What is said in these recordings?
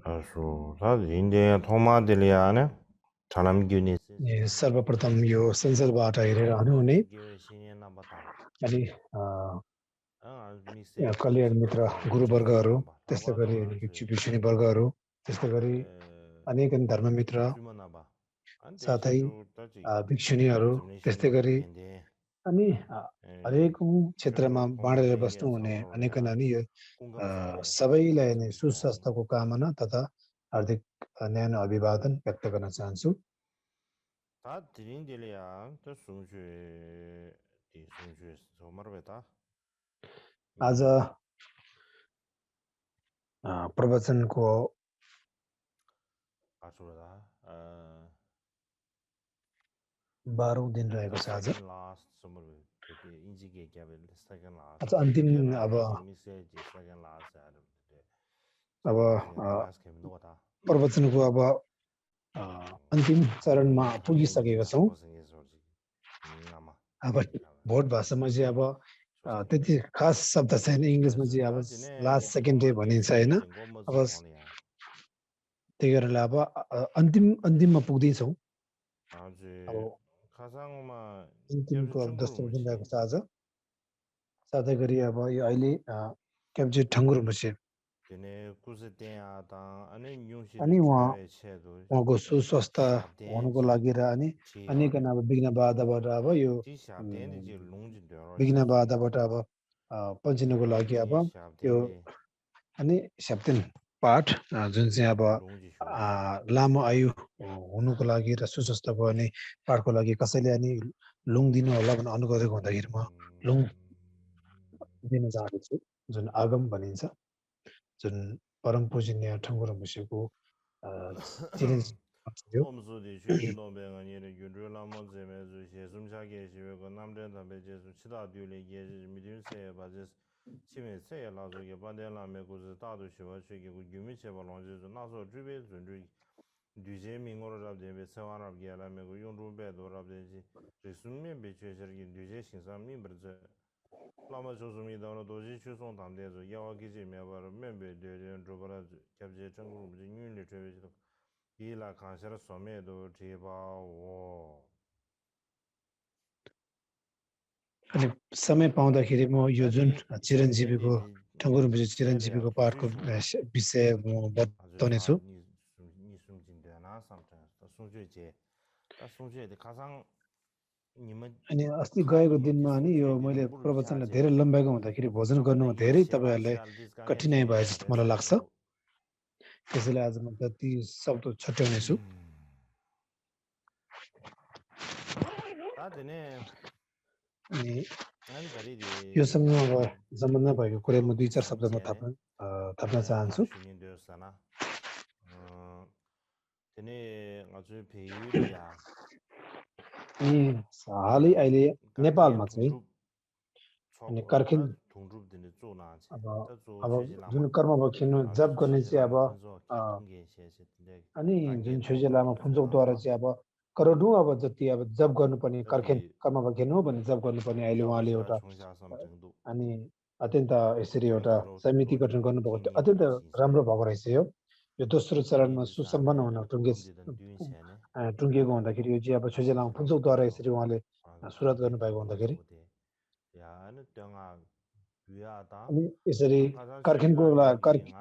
인디아 토마딜리아네 자남균이 सर्वप्रथम यो संसदबाट हेरेर हुनुहुने अनि कल्याण मित्र गुरुवर्गहरू त्यस्तै गरी भिक्षुभिक्षुणी वर्गहरू त्यस्तै गरी अनेक धर्ममित्र साथै भिक्षुणीहरू त्यस्तै गरी अनि हरेक क्षेत्रमा बाँडेर बस्नुहुने अनेक नानी यो सबैलाई नै सुस्वास्थ्यको कामना तथा हार्दिक न्यानो अभिवादन व्यक्त गर्न चाहन्छु। आज प्रवचनको 12औं दिन रहेको छ। आज अन्तिम अब प्रवचनको अब अन्तिम चरणमा पुगिसकेका छौँ। अब भोट भाषामा चाहिँ अब त्यति खास शब्द छैन, इङ्ग्लिसमा चाहिँ अब लास्ट सेकेन्ड डे भनिन्छ हैन। अब त्यही कारणले अब अन्तिममा पुग्दैछौँ। अब अन्तिमको अब दोस्रो दिन रहेको छ आज। साथै गरी अब यो अहिले क्याप्चे ठङ्गुरमुसे अनि उहाँको सुस्वास्थ्य हुनुको लागि र अनि अनेक अब विघ्न बाधाबाट अब यो विघ्न बाधाबाट अब पन्चिनुको लागि अब यो अनि सप्तम पाठ जुन चाहिँ अब लामो आयु हुनुको लागि र सुस्वास्थ्यको अनि पाठको लागि कसैले अनि लुङ दिनु होला भनेर अनु गरेको हुँदाखेरि म लुङ दिन चाहन्छु, जुन आगम भनिन्छ, जुन परम पूजनीय ठङ्गुरमुसेको अनि समय पाउँदाखेरि म यो जुन चिरञ्जीवीको ठङ्गुरमुसे चिरञ्जीवीको पाठको विषय म बताउने छु। अनि अस्ति गएको दिनमा अनि यो मैले प्रवचनलाई धेरै लम्बाएको हुँदाखेरि भोजन गर्नुमा धेरै तपाईहरुलाई कठिनाइ भए जस्तो मलाई लाग्छ। त्यसैले आज म जति सक्दो छुट्याउने छु। अनि योसँग अब सम्बन्ध भएको कुरा म 2-4 शब्दमा थप्न चाहन्छु। अनि हालै अहिले नेपालमा चाहिँ अनि कर्खेन अब जुन कर्मभोग खेल्नु जब गर्ने चाहिँ अब अनि जुन छोइजे लामा फुन्चोकद्वारा चाहिँ अब करोडौं अब जति अब जब गर्नुपर्ने कर्खेन कर्मभोग खेल्नु भने जब गर्नुपर्ने अहिले उहाँले एउटा अनि अत्यन्त यसरी एउटा समिति गठन गर्नुभएको थियो, अत्यन्त राम्रो भएको रहेछ। यो दोस्रो चरणमा सुसम्पन्न हुन टुङ्गिएको हुँदाखेरि यो चाहिँ अब छोइजे लामा फुन्चोकद्वारा यसरी उहाँले सुरुवात गर्नुभएको हुँदाखेरि अनि यसरी कर्खेनको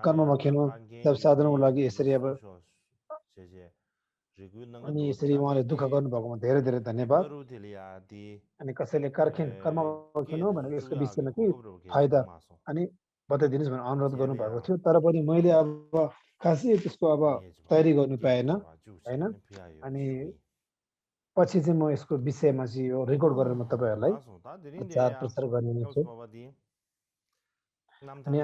कर्ममा खेल्नु जब साधनको लागि यसरी अब अनि यसरी उहाँले दुःख गर्नुभएकोमा धेरै धेरै धन्यवाद। अनि कसैले कर्खेन कर्ममा खेल्नु भनेको यसको विषयमा के फाइदा अनि बताइदिनुस् भनेर अनुरोध गर्नुभएको थियो, तर पनि मैले अब खासै त्यसको अब तयारी गर्नु पाएन हैन। अनि पछि चाहिँ म यसको विषयमा चाहिँ यो रेकर्ड गरेर म तपाईहरुलाई प्रचार प्रसार गर्ने छु। अनि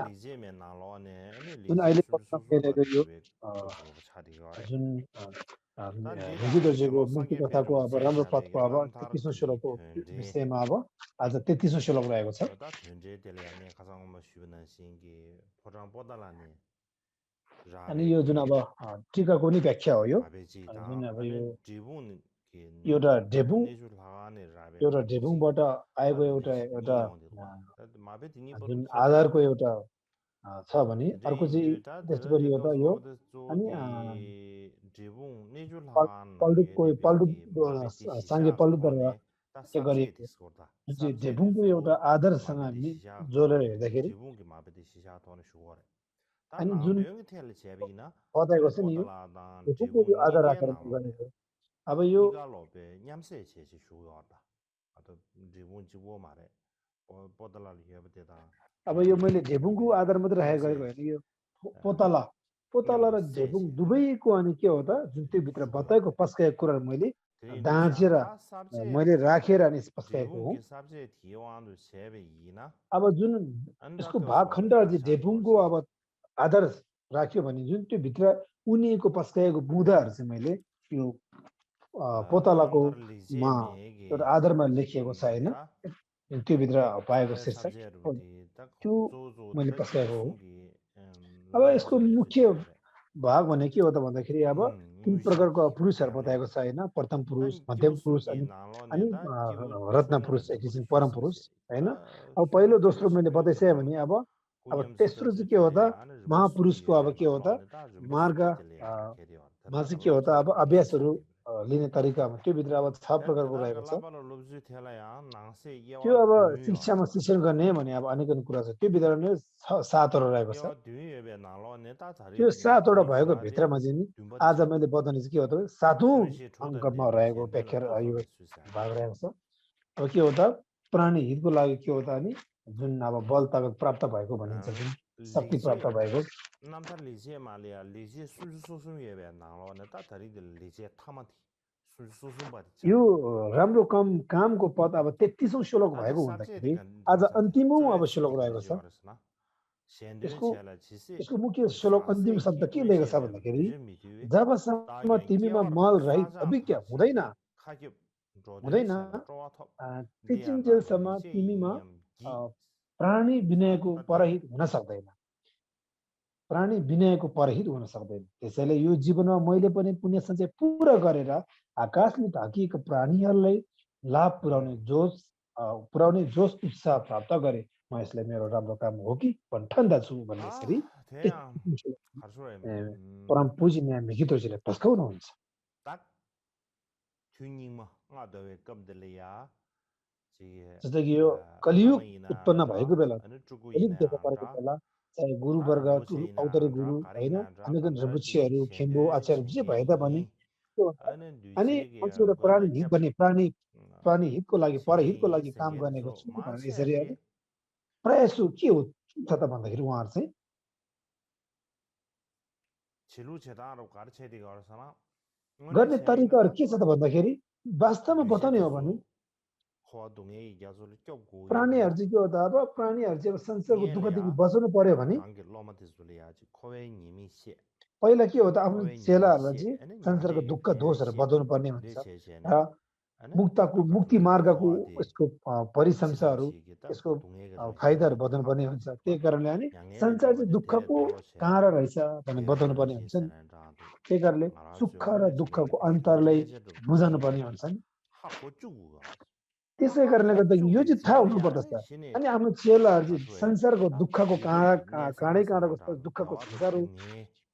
जुन अहिले भइरहेको यो जुन हिजो दर्जेको मुक्ति कथाको अब राम्रो पथको अब 33औं श्लोकको विषयमा अब आज 33औं श्लोक रहेको छ। अनि यो जुन अब टीकाको नि व्याख्या हो यो जुन अब यो एउटा ढेबुङबाट आएको एउटा जुन आधारको एउटा छ भने अर्को चाहिँ त्यस्तो गरी एउटा यो अनि साङ्गे पल्लु के गरिएको जुन चाहिँ देबुङको एउटा आदर्शसँग हामी जोडेर हेर्दाखेरि अनि जुन बताएको छ नि यो देबुङको यो आधार राखेर गरेको अब यो अब यो मैले झेबुङको आधार मात्रै राखेर गरेको होइन यो पोतला र झेबुङ दुवैको अनि के हो त जुन त्यो भित्र बताएको पस्काएको कुराहरू मैले दाँचेर मैले राखेर अनि पस्काएको हुँ अब जुन यसको भाग खण्डहरू चाहिँ झेबुङको अब आधार राख्यो भने जुन त्यो भित्र उनिएको पस्काएको बुँदाहरू चाहिँ मैले यो पोतलाको मा एउटा आधारमा लेखिएको छ होइन त्यो भित्र पाएको शीर्षक त्यो मैले पस्काएको हो अब यसको मुख्य भाग भने के हो त भन्दाखेरि अब तीन प्रकारको पुरुषहरू बताएको छ होइन प्रथम पुरुष मध्यम पुरुष अनि रत्न पुरुष एक किसिम परम पुरुष होइन अब पहिलो दोस्रो मैले बताइसकेँ भने अब तेस्रो चाहिँ के हो त महापुरुषको अब के हो त मार्गमा चाहिँ के हो त अब अभ्यासहरू लिने तरिकामा त्यो भित्र अब 6 प्रकारको रहेको छ त्यो अब शिक्षामा शिक्षण गर्ने भने अब अनेक कुरा छ त्यो भित्र नै 7 वटा रहेको छ त्यो 7 वटा भएको भित्रमा चाहिँ नि आज मैले बताउने चाहिँ के हो त 7औं अङ्कमा रहेको व्याख्या यो भाग रहेको छ अब के हो त प्राणी हितको लागि के हो त अनि जुन अब बल ताकत प्राप्त भएको भनिन्छ जुन शक्ति प्राप्त भएको यो राम्रो कामको पद अब 33औं श्लोक भएको हुँदाखेरि आज अन्तिमौं अब श्लोक रहेको छ यसको मुख्य श्लोक अन्तिम शब्द के लेखेको छ भन्दाखेरि जबसम्म तिमीमा मल रहित अभिज्ञ हुँदैन त्यतिन्जेलसम्म तिमीमा प्राणी विनयको परहित हुन सक्दैन त्यसैले यो जीवनमा मैले पनि पुण्य सञ्चय पूरा गरेर आकाशले ढाकिएका प्राणीहरूलाई लाभ पुर्याउने जोश उत्साह प्राप्त गरे म यसलाई मेरो राम्रो काम हो कि भन्न ठान्दछु भन्ने यसरी परम पूजनीय मिकितोजीले पस्काउनुहुन्छ जस्तै कि यो कलियुग उत्पन्न भएको बेला कलियुग देखा परेको बेला चाहे गुरुवर्ग औतरे गुरु होइन अनेक रबुच्छीहरू खेम्बो आचार्य जे भए तापनि अनि एउटा प्राणी हित गर्ने प्राणी हितको लागि परहितको लागि काम गर्नेको छु भनेर यसरी अब प्रयास के हो त भन्दाखेरि उहाँहरू चाहिँ गर्ने तरिकाहरू के छ त भन्दाखेरि वास्तवमा बताउने हो भने प्राणीहरू चाहिँ के हो त अब प्राणीहरू चाहिँ संसारको दुःखदेखि बचाउनु पर्यो भने पहिला के हो त आफ्नो चेलाहरूलाई चाहिँ संसारको दुःख दोषहरू बचाउनु पर्ने हुन्छ र मुक्ति मार्गको यसको परिसंसारहरू यसको फाइदाहरू बताउनु पर्ने हुन्छ त्यही कारणले अनि संसार चाहिँ दुःखको कारण रहेछ भनेर बताउनु पर्ने हुन्छ नि त्यही कारणले सुख र दुःखको अन्तरलाई बुझाउनु पर्ने हुन्छ नि त्यसै कारणले गर्दा यो चाहिँ थाहा हुनुपर्दछ अनि आफ्नो चेलाहरू चाहिँ संसारको दुःखको काँडाको दुःखको संसारहरू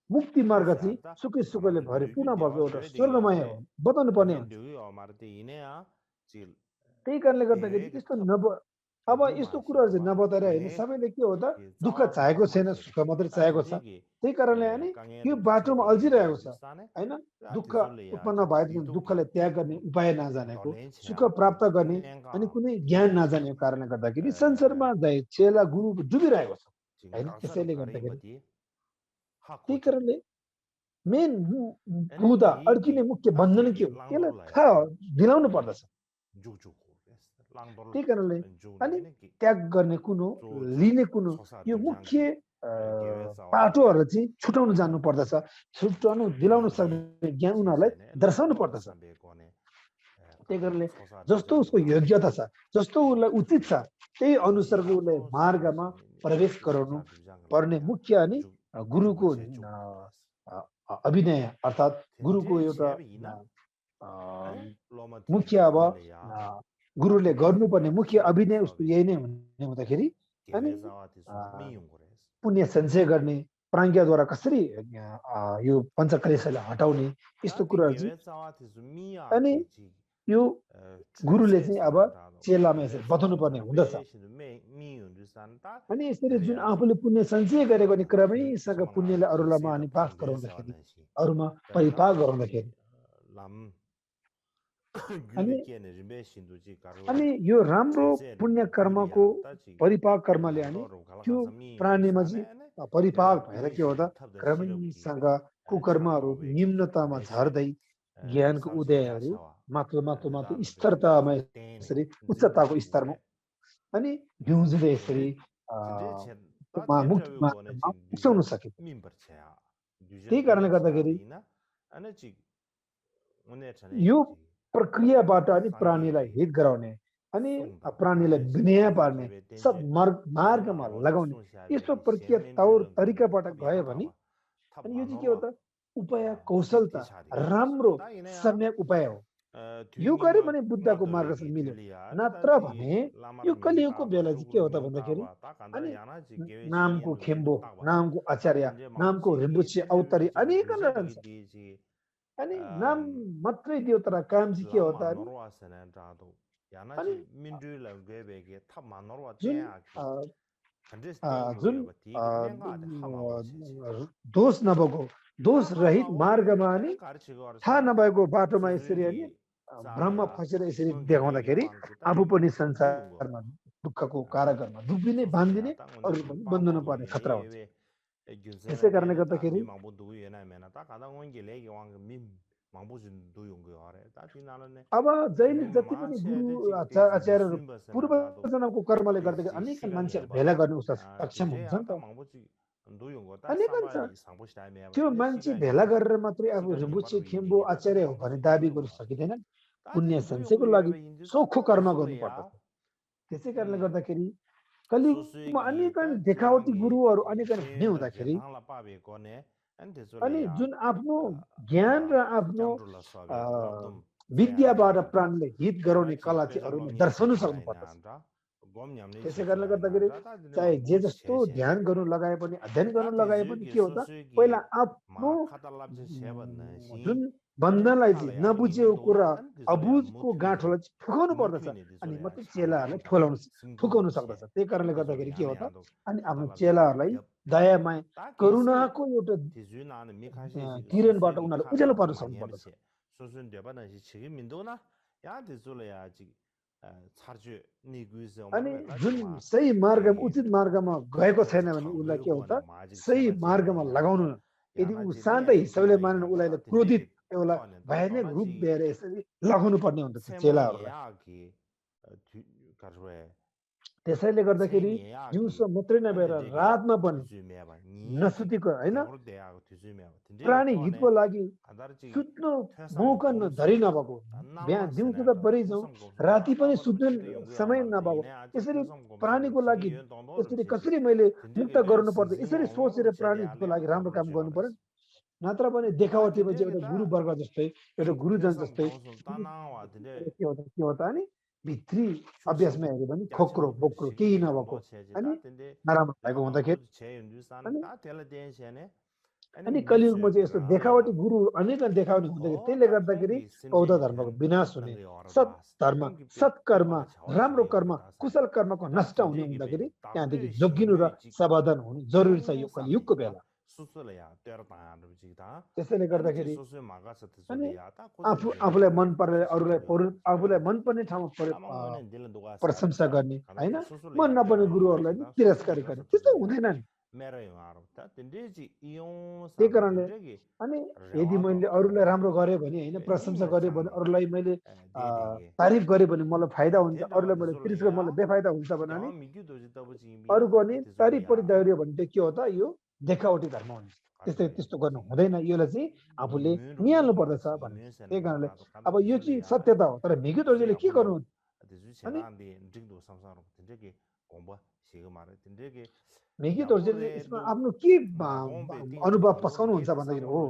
मुक्ति मार्ग चाहिँ सुकै सुखले भरिपूर्ण भएको एउटा स्वर्गमय हो बताउनु पर्ने हुन्छ त्यही कारणले गर्दाखेरि त्यस्तो अब यस्तो कुराहरू चाहिँ नबताएर होइन सबैले के हो त दुःख चाहेको छैन सुख मात्रै चाहेको छ त्यही कारणले अनि यो बाटोमा अल्झिरहेको छ होइन दुःख उत्पन्न भएदेखि दुःखलाई त्याग गर्ने उपाय नजानेको सुख प्राप्त गर्ने अनि कुनै ज्ञान नजानेको कारणले गर्दाखेरि संसारमा चेला गुरु डुबिरहेको छ होइन त्यसैले गर्दाखेरि त्यही कारणले मेन बुँदा अड्किने मुख्य बन्धन के हो त्यसलाई थाहा दिलाउनु पर्दछ त्यही कारणले अनि त्याग गर्ने कुन हो लिने कुन हो यो मुख्य पाटोहरू चाहिँ छुटाउनु जानु पर्दछ छुटाउनु दिलाउन सक्ने ज्ञान उनीहरूलाई दर्शाउनु पर्दछ त्यही कारणले जस्तो उसको योग्यता छ जस्तो उसलाई उचित छ त्यही अनुसारको उसलाई मार्गमा प्रवेश गराउनु पर्ने मुख्य अनि गुरुको अभिनय अर्थात् गुरुको एउटा मुख्य अब गुरुले गर्नुपर्ने मुख्य अभिनय उसको यही नै हुने हुँदाखेरि अनि पुण्य सञ्चय गर्ने, प्राज्ञाद्वारा कसरी यो पञ्चक्लेशलाई हटाउने यस्तो कुराहरू चाहिँ अनि यो गुरुले चाहिँ अब चेलामा यसरी बताउनु पर्ने हुँदछ। अनि यसरी जुन आफूले पुण्य सञ्चय गरेको नि क्रमैसँग पुण्यले अरूलाई अनि पास गराउँदाखेरि अरूमा परिपाक गराउँदाखेरि अनि यो राम्रो पुण्य कर्मको परिपाक कर्मले अनि त्यो प्राणीमा चाहिँ परिपाक भएर के हो त क्रमैसँग कुकर्महरू निम्नतामा झर्दै ज्ञानको उदयहरू माथि स्तरतामा यसरी उच्चताको स्तरमा अनि भिउजुँदै यसरी मुक्त मार्गमा पुर्याउन सके। त्यही कारणले गर्दाखेरि यो प्रक्रियाबाट अनि प्राणीलाई हित गराउने अनि प्राणीलाई विनय पार्ने मार्गमा लगाउने यस्तो प्रक्रिया तौर तरिकाबाट गयो भने अनि यो चाहिँ के हो त उपाय कौशलता राम्रो सम्यक उपाय हो। यो गरे भने बुद्धको मार्गसँग मिल्यो, नत्र भने यो कलियुगको बेला चाहिँ के हो त भन्दाखेरि अनि नामको खेम्बो, नामको आचार्य, नामको रिम्बुचे अवतारी अनेक रहन्छ अनि नाम मात्रै दियो तर काम चाहिँ के हो त अनि जुन दोष नभएको दोष रहित मार्गमा अनि थाहा नभएको बाटोमा यसरी अनि ब्रह्म फसेर यसरी देखाउँदाखेरि आफू पनि संसारमा दुःखको कारागारमा डुबिने बाँधिने अरू पनि बन्धन पर्ने खतरा हुन्छ। त्यसै कारणले गर्दाखेरि अब जहिले जति पनि गुरु आचार्यहरू पूर्वजन्मको कर्मले गर्दाखेरि अनेक मान्छेहरू भेला गर्ने उसलाई सक्षम हुन्छ नि त। अनेक त्यो मान्छे भेला गरेर मात्रै अब रिम्बुचे खेम्बो आचार्य हो भने दाबी गर्नु सकिँदैन। पुण्य सञ्चयको लागि सोखो कर्म गर्नुपर्दछ। त्यसै कारणले गर्दाखेरि कलियुगमा अनेक देखावटी गुरुहरू अनेक हुने हुँदाखेरि अनि जुन आफ्नो ज्ञान र आफ्नो विद्याबाट प्राणले हित गराउने कला चाहिँ अरूले दर्शाउन सक्नु पर्दछ। त्यसै कारणले गर्दाखेरि चाहे जे जस्तो ध्यान गर्नु लगाए पनि अध्ययन गर्नु लगाए पनि के हो त पहिला आफ्नो जुन बन्धनलाई चाहिँ नबुझेको कुरा अबुझको गाँठोलाई चाहिँ फुकाउनु पर्दछ अनि मात्रै चेलाहरूलाई फुकाउन सक्दछ। त्यही कारणले गर्दाखेरि के हो त अनि आफ्नो चेलाहरूलाई दया माया करुणाको एउटा किरणबाट उनीहरूले उज्यालो पार्न सक्नु पर्दछ। अनि जुन सही मार्गमा उचित मार्गमा गएको छैन भने उसलाई के हो त सही मार्गमा लगाउनु। यदि ऊ शान्त हिसाबले मानेन उसलाई क्रोधित एउटा भयानक रूप दिएर यसरी लगाउनु पर्ने हुन्छ चेलाहरूलाई। त्यसैले गर्दाखेरि दिउँसो मात्रै नभएर रातमा पनि नसुतिको होइन प्राणी हितको लागि सुत्नु मौका धरि नभएको बिहान दिउँसो त परि जाउँ राति पनि सुत्नु समय नभएको यसरी प्राणीको लागि यसरी कसरी मैले मुक्त गर्नु पर्छ यसरी सोचेर प्राणी हितको लागि राम्रो काम गर्नु पर्यो। नत्र भने देखावटीमा चाहिँ एउटा गुरु वर्ग जस्तै एउटा गुरुजन जस्तै के हो त अनि भित्री अभ्यासमा हेऱ्यो भने खोक्रो बोक्रो केही नभएको अनि नराम्रो भएको हुँदाखेरि अनि कलियुगमा चाहिँ यस्तो देखावटी गुरु अनेक देखाउने हुँदाखेरि त्यसले गर्दाखेरि बौद्ध धर्मको विनाश हुने सत्धर्म सत्कर्म राम्रो कर्म कुशल कर्मको नष्ट हुने हुँदाखेरि त्यहाँदेखि जोगिनु र सावधान हुनु जरुरी छ यो कलियुगको बेला। त्यसैले गर्दाखेरि अनि आफूलाई मन पर्ने अरूलाई आफूलाई मन पर्ने ठाउँमा प्रशंसा गर्ने होइन मन नपर्ने गुरुहरूलाई तिरस्कार गर्ने त्यस्तो हुँदैन नि। त्यही कारणले अनि यदि मैले अरूलाई राम्रो गरेँ भने होइन प्रशंसा गरेँ भने अरूलाई मैले तारिफ गरेँ भने मलाई फाइदा हुन्छ अरूलाई मैले तिरस्कार मलाई बेफाइदा हुन्छ भने अनि अरूको अनि तारिफ पनि दोहोऱ्यो भने चाहिँ के हो त यो देखावटी धर्म हुन्छ। त्यस्तो गर्नु हुँदैन। यसलाई चाहिँ आफूले निहाल्नु पर्दछ भन्ने। त्यही कारणले अब यो चाहिँ सत्यता हो तर भिगु दोर्जेले के गर्नु अनि भिगु दोर्जेले यसमा आफ्नो के अनुभव पस्काउनुहुन्छ भन्दाखेरि हो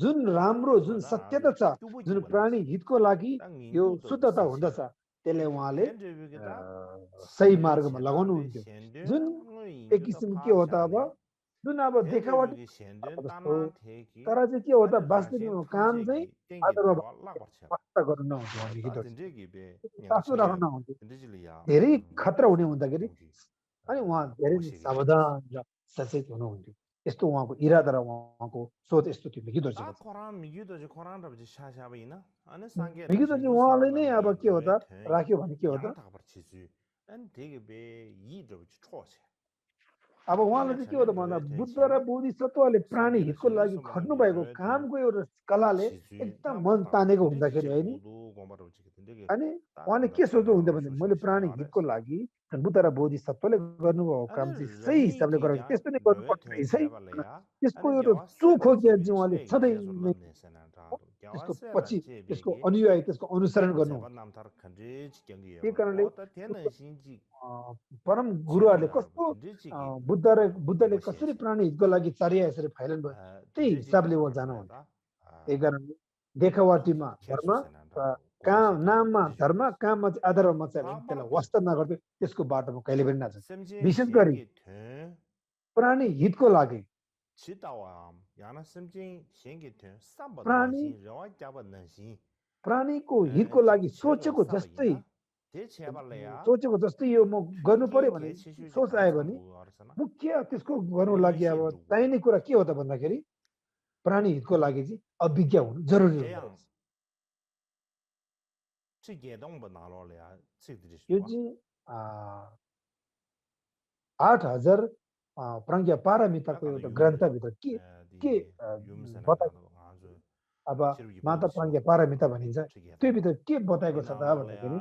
जुन राम्रो जुन सत्यता छ जुन प्राणी हितको लागि यो शुद्धता हुँदछ त्यसले उहाँले सही मार्गमा लगाउनु हुन्थ्यो। जुन एक किसिम के हो त अब जुन अब देखावटी जस्तो तर चाहिँ के हो त वास्तविक काम चाहिँ आदरमा वास्ता गर्नु नहुन्थ्यो उहाँले गीतहरू चाहिँ। सासु राख्नु नहुन्थ्यो धेरै खतरा हुने हुँदाखेरि अनि उहाँ धेरै नै सावधान र सचेत हुनुहुन्थ्यो यस्तो उहाँको इरादा र उहाँको सोच यस्तो थियो गीतहरू चाहिँ मिगिदो चाहिँ उहाँले नै अब के हो त राख्यो भने के हो त अब उहाँले चाहिँ के हो त भन्दा बुद्ध र बोधिसत्वले प्राणी हितको लागि खट्नु भएको कामको एउटा कलाले एकदम मन तानेको हुँदाखेरि है नि अनि उहाँले के सोच्नु हुन्थ्यो भने मैले प्राणी हितको लागि बुद्ध र बोधिसत्वले गर्नुभएको काम चाहिँ सही हिसाबले गरेको त्यस्तो नै गर्नुपर्छ रहेछ है त्यसको एउटा चोखो ज्ञान चाहिँ उहाँले सधैँ नै त्यसको पछि त्यसको अनुयायी त्यसको अनुसरण गर्नु त्यही कारणले परम गुरुहरूले कस्तो बुद्धले कसरी प्राणी हितको लागि चर्या यसरी फैलन भयो त्यही हिसाबले उहाँ जानुहुन्छ त्यही कारणले देखावटीमा धर्म काम नाममा धर्म काममा चाहिँ आधारमा चाहिँ त्यसलाई वास्ता नगर्दै त्यसको बाटोमा कहिले पनि नजान्छ विशेष गरी प्राणी हितको लागि प्राणीको हितको लागि सोचेको जस्तै यो म गर्नु पर्यो भने सोच आयो भने मुख्य त्यसको गर्नु लागि अब चाहिने कुरा के हो त भन्दाखेरि प्राणी हितको लागि चाहिँ अभिज्ञ हुनु जरुरी हुन्छ यो चाहिँ 8000 प्रज्ञा पारमिताको एउटा ग्रन्थभित्र के बताएको अब माता प्रज्ञा पारमिता भनिन्छ त्यो भित्र के बताएको छ त भन्दाखेरि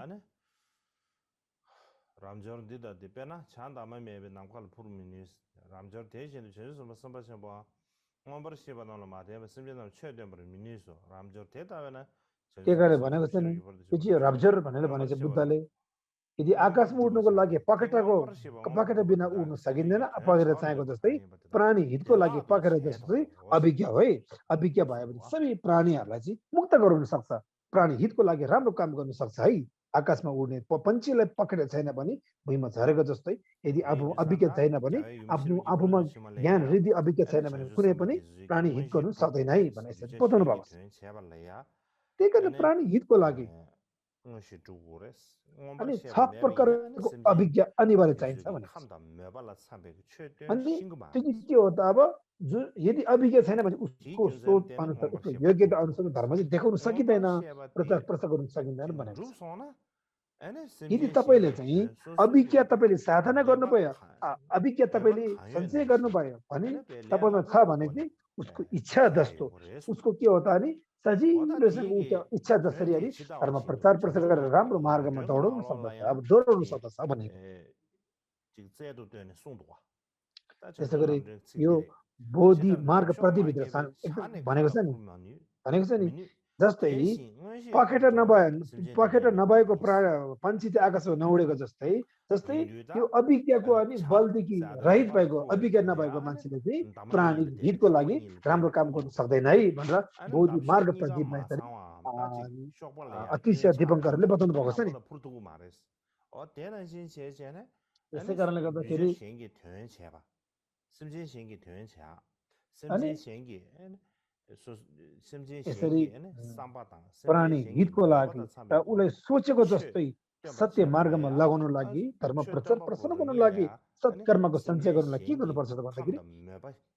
Ramjor dida dipena chanda ma mebe namkal purminis Ramjor tejen chesu masamba chamba ngombar shiba nala mate simje nam chede bar miniso Ramjor teta bena के गरे भनेको छ नि यो चाहिँ रब्जर भनेर भनेको छ बुद्धले यदि आकाशमा उड्नको लागि पखेटा बिना उड्न सकिँदैन पखेटा चाहेको जस्तै प्राणी हितको लागि पखेटा जस्तै अभिज्ञ है अभिज्ञ भएपछि सबै प्राणीहरूलाई चाहिँ मुक्त गराउन सक्छ प्राणी हितको लागि राम्रो काम गर्न सक्छ है आकाशमा उड्ने पन्छीलाई पखेटा छैन भने भुइँमा झरेको जस्तै यदि अभिज्ञ छैन भने आफूमा ज्ञान हृदय अभिज्ञ छैन भने कुनै पनि प्राणी हित गर्नु सक्दैन है भनेर यसरी बताउनु भएको छ त्यही कारण प्राणी हितको लागि अनि 7 प्रकारको अभिज्ञ अनिवार्य चाहिन्छ भने अनि त्यो के हो त अब यदि अभिज्ञ छैन भने उसको सोच अनुसार उसको योग्यता अनुसार धर्म चाहिँ देखाउन सकिँदैन प्रचार प्रसार गर्न सकिँदैन भनेको छ यदि तपाईले चाहिँ अभिज्ञ तपाईले साधना गर्नुभयो अभिज्ञ तपाईले सञ्चय गर्नुभयो भने तपाईमा छ भने चाहिँ उसको इच्छा जस्तो उसको के हो त अनि सजिलोसँग इच्छा जसरी अनि धर्म प्रचार प्रसार गरेर राम्रो मार्गमा दौडाउन सक्दछ अब दोहोऱ्याउन सक्दछ भने त्यसै गरी यो बोधि मार्ग प्रतिभित्र भनेको छ नि जस्तै पखेटा नभएको पन्छी चाहिँ आकाशमा नउडेको जस्तै यो अभिज्ञको अनि बलदेखि रहित भएको अभिज्ञ नभएको मान्छेले चाहिँ प्राणी हितको लागि राम्रो काम गर्न सक्दैन है भनेर बोधि मार्ग प्रतिमा अतिशय दिपङ्करले बताउनु भएको छ नि त्यसै कारणले गर्दाखेरि यसरी प्राणी हितको लागि र उसलाई सोचेको जस्तै सत्य मार्गमा लगाउन लागि धर्म प्रचार प्रसार गर्न लागि सत्कर्मको सञ्चय गर्नलाई के गर्नुपर्छ त भन्दाखेरि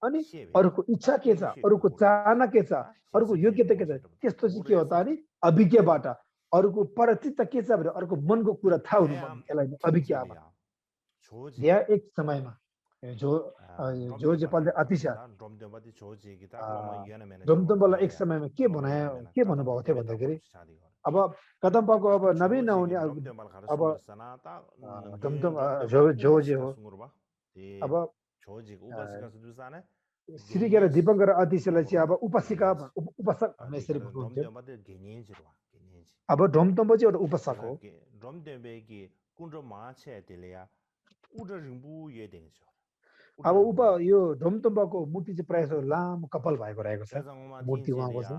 अनि अरूको इच्छा के छ अरूको चाहना के छ अरूको योग्यता के छ त्यस्तो चाहिँ के हो त अनि अभिज्ञबाट अरूको परिचित के छ भने अरूको मनको कुरा थाहा हुनु पर्ने यसलाई अभिज्ञ यहाँ एक समयमा जो पल्ले अतिशय डोमडोमलाई एक समयमा के भन्नुभएको थियो भन्दाखेरि अब कदम्बाको अब नवीन नहुने अब डोमडोम जो हो अब श्रीकेर दिपङ्कर अतिशयलाई चाहिँ अब उपासिका उपासक भन्ने यसरी भन्नुहुन्थ्यो अब डोमडोम्बो चाहिँ एउटा उपासक हो अब यो ढोमतुम्बाको मूर्ति चाहिँ प्रायः लामो कपाल भएको रहेको छ मूर्ति उहाँको छ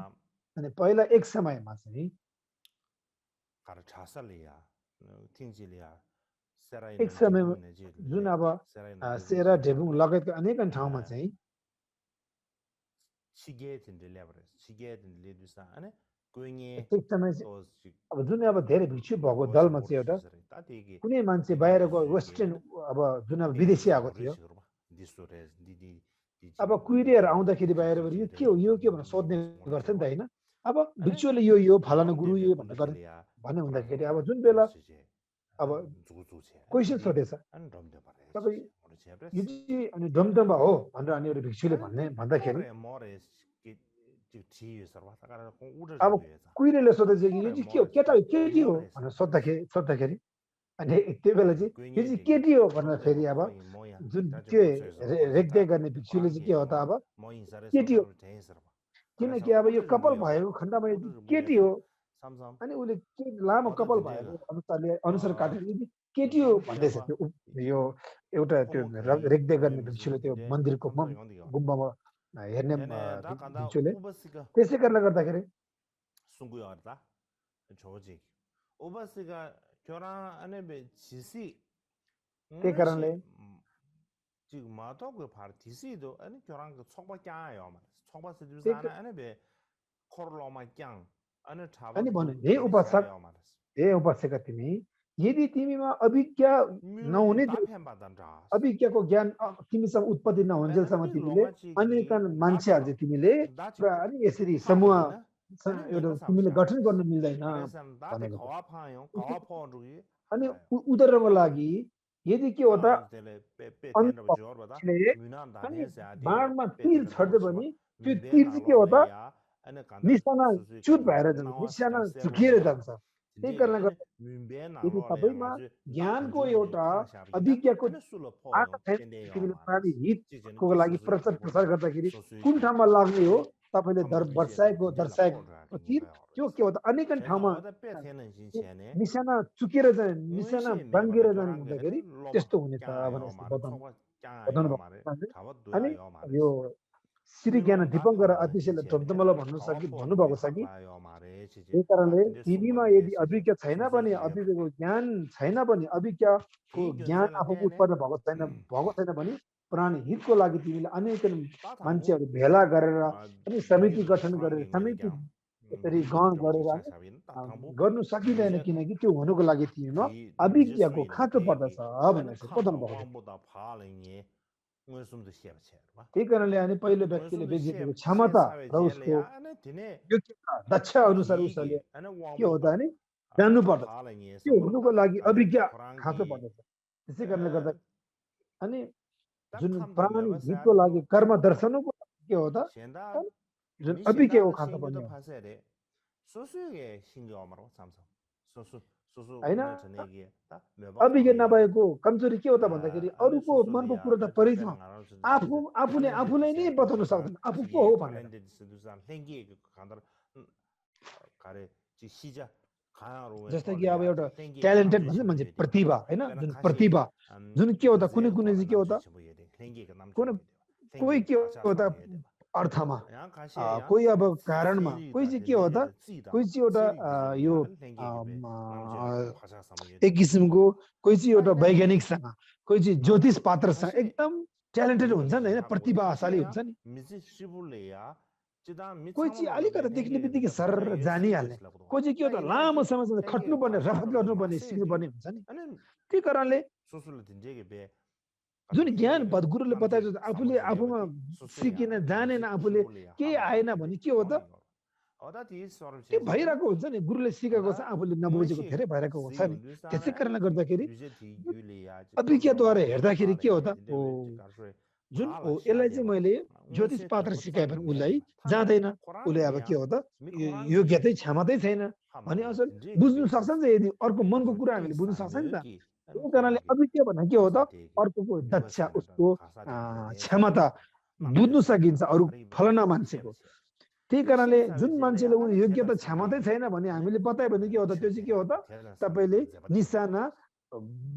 अनि पहिला एक समयमा चाहिँ एक समयमा जुन अब सेरा ढेबुङ लगायतका अनेकन ठाउँमा चाहिँ एक समय अब जुन अब धेरै भिक्षु भएको दलमा चाहिँ एउटा कुनै मान्छे बाहिरको वेस्टर्न अब जुन अब विदेशी आएको थियो अब कुइरेर आउँदाखेरि बाहिरबाट यो के भनेर सोध्ने गर्छ नि त होइन अब भिक्षुले यो फलाना गुरु यो भन्ने हुँदाखेरि अब जुन बेला अब क्वेसन सोधेछ तपाईँ यो चाहिँ अनि डमडम्बा हो भनेर अनि एउटा भिक्षुले भन्दाखेरि अब कुइरेले सोधेछ कि यो चाहिँ के हो केटा हो केटी हो भनेर सोद्धाखेरि अनि त्यो बेला चाहिँ यो चाहिँ केटी हो भनेर फेरि अब जुन त्यो रेखदेख गर्ने भिक्षुले चाहिँ के हो त अब केटी हो किनकि अब यो कपाल भएको खण्डमा यो केटी हो अनि उसले लामो कपाल भएको अनुसार काटेर केटी हो भन्दैछ त्यो यो एउटा त्यो रेखदेख गर्ने भिक्षुले त्यो मन्दिरको गुम्बामा हेर्ने भिक्षुले त्यसै कारणले गर्दाखेरि त्यही कारणले अनि भन्यो हे उपासक तिमी यदि तिमीमा अभिज्ञा नहुने अभिज्ञाको ज्ञान तिमीसँग उत्पत्ति नहुन्जेलसम्म तिमीले अनेक मान्छेहरू चाहिँ तिमीले अनि यसरी समूह एउटा तिमीले गठन गर्न मिल्दैन भनेको अनि उदाहरणको लागि यदि के हो त बाणमा तीर छड्यो भने त्यो तीर चाहिँ के हो त निशाना चुट भएर जान्छ निशाना झुकिएर जान्छ त्यही कारणले गर्दा यदि तपाईँमा ज्ञानको एउटा अभिज्ञाको तिमीले प्राणी हितको लागि प्रचार गर्दाखेरि कुन ठाउँमा लाग्ने हो तपाईँले दर्शाएको तीर त्यो के हो त अनेकन ठाउँमा निशाना चुकेर जाने निशाना बाङ्गिएर जाने हुँदाखेरि त्यस्तो हुने त बताउनु अनि यो श्री ज्ञान दिपङ्कर अतिशयले ढमढमलाई भन्नुभएको छ कि त्यही कारणले तिमीमा यदि अभिज्ञा छैन भने अभिज्ञको ज्ञान छैन भने अभिज्ञको ज्ञान आफूको उत्पन्न भएको छैन भने प्राणी हितको लागि तिमीले अनेक मान्छेहरू भेला गरेर अनि समिति गठन गरेर समिति यसरी गहन गरेर गर्नु सकिँदैन किनकि त्यो हुनुको लागि तिमीमा अभिज्ञको खाँचो पर्दछ भनेर बताउनु भएको त्यही कारणले अनि पहिलो व्यक्तिले व्यक्तिको क्षमता र उसको योग्यता दक्ष अनुसार उसले के हो त नि जान्नु पर्दछ त्यो हुनुको लागि अभिज्ञा खाँचो पर्दछ त्यसै कारणले गर्दा अनि जुन प्राणी हितको लागि कर्म दर्शनको के हो त जुन अभिज्ञको खाँचो पर्ने होइन अभिज्ञ नभएको कमजोरी के हो त भन्दाखेरि अरूको मनको कुरो त परिचय आफूले आफूलाई नै बताउन सक्दैन आफू को हो भनेर जस्तै कि अब एउटा ट्यालेन्टेड भन्छ मान्छे प्रतिभा होइन जुन प्रतिभा जुन के हो त कुनै चाहिँ के हो त कोही के हो त अर्थमा कोही अब कारणमा कोही चाहिँ के हो त कोही चाहिँ एउटा यो एक किसिमको कोही चाहिँ एउटा वैज्ञानिकसँग कोही चाहिँ ज्योतिष पात्रसँग एकदम ट्यालेन्टेड हुन्छ नि होइन प्रतिभाशाली हुन्छ नि कोही चाहिँ अलिकति देख्ने बित्तिकै सर जानिहाल्ने कोही चाहिँ के हो त लामो समयसम्म खट्नुपर्ने रफत गर्नुपर्ने सिक्नुपर्ने हुन्छ नि त्यही कारणले जुन ज्ञान गुरुले बताएको आफूले आफूमा सिकेन जानेन आफूले केही आएन भने के हो त त्यो भइरहेको हुन्छ नि गुरुले सिकाएको छ आफूले नबुझेको धेरै भइरहेको हुन्छ नि त्यसै कारणले गर्दाखेरि अभिज्ञद्वारा हेर्दाखेरि के हो त जुन यसलाई चाहिँ मैले ज्योतिष पात्र सिकाए पनि उसलाई जाँदैन उसले अब के हो त योग्यतै क्षमतै छैन भने असल बुझ्नु सक्छ नि त यदि अर्को मनको कुरा हामीले बुझ्नु सक्छ नि त त्यही कारणले अभिज्ञ भने के हो त अर्कोको दक्ष उसको क्षमता बुझ्नु सकिन्छ अरू फलाना मान्छेको त्यही कारणले जुन मान्छेले उनी योग्यता क्षमतै छैन भने हामीले बतायो भने के हो त त्यो चाहिँ के हो त तपाईँले निशाना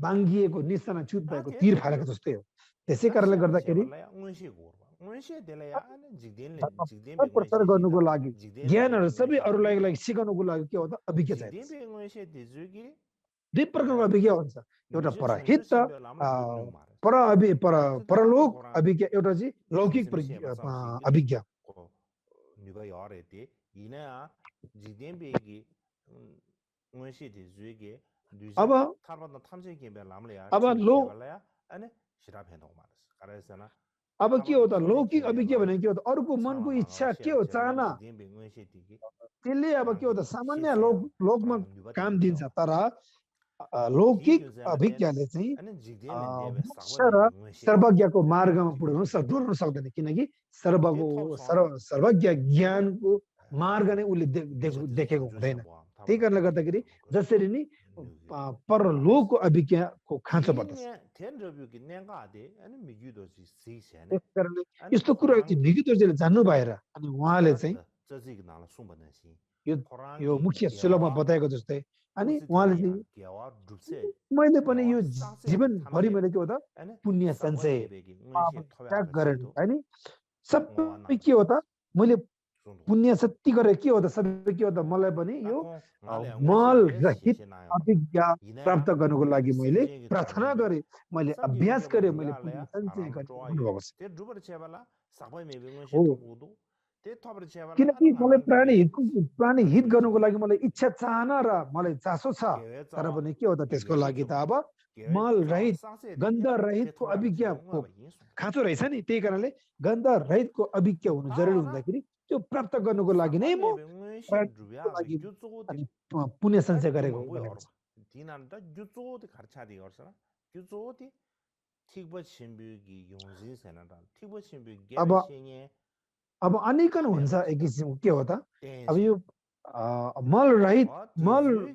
बाङ्गिएको निशाना चुट भएको तीर फालेको जस्तै हो त्यसै कारणले गर्दाखेरि प्रचार गर्नुको लागि ज्ञानहरू सबै अरूलाई सिकाउनुको लागि के हो त अभिज्ञ चाहिन्छ दुई प्रकारको अभिज्ञा हुन्छ एउटा परहित परलोक अभिज्ञा एउटा चाहिँ लौकिक अभिज्ञा अब अब के हो त लौकिक अभिज्ञा भनेको के हो त अरूको मनको इच्छा के हो चाहना त्यसले अब के हो त सामान्य लोकमा काम दिन्छ तर लौकिक अभिज्ञाले चाहिँ सर्वज्ञको मार्गमा पुर्याउन सक्दैन किनकि सर्वज्ञ ज्ञानको मार्ग नै उसले देखेको हुँदैन त्यही कारणले गर्दाखेरि जसरी नि परलोकको अभिज्ञाको खाँचो पर्दछ यस्तो कुरा मिगु दोर्जेले जान्नु भएर अनि उहाँले चाहिँ यो मुख्य श्लोकमा बताएको जस्तै अनि उहाँले चाहिँ मैले पनि यो जीवनभरि मैले के हो त पुण्य सञ्चय त्याग गरेर हैन सबै के हो त मैले पुण्य सत्य गरे के हो त सबै के हो त मलाई पनि यो मल रहित अभिज्ञा प्राप्त गर्नको लागि मैले प्रार्थना गरे मैले अभ्यास गरे मैले पुण्य सञ्चय गरे भन्नुभएको छ किनकि मलाई प्राणी हित गर्नको लागि मलाई इच्छा चाहना र मलाई चासो छ तर पनि के हो त त्यसको लागि त अब मल रहित गन्ध रहितको अभिज्ञाको खाँचो रहेछ नि त्यही कारणले गन्ध रहितको अभिज्ञा हुनु जरुरी हुँदाखेरि त्यो प्राप्त गर्नको लागि नै म पुण्य सञ्चय गरेको अब अनेकन हुन्छ एक किसिमको के हो त अब यो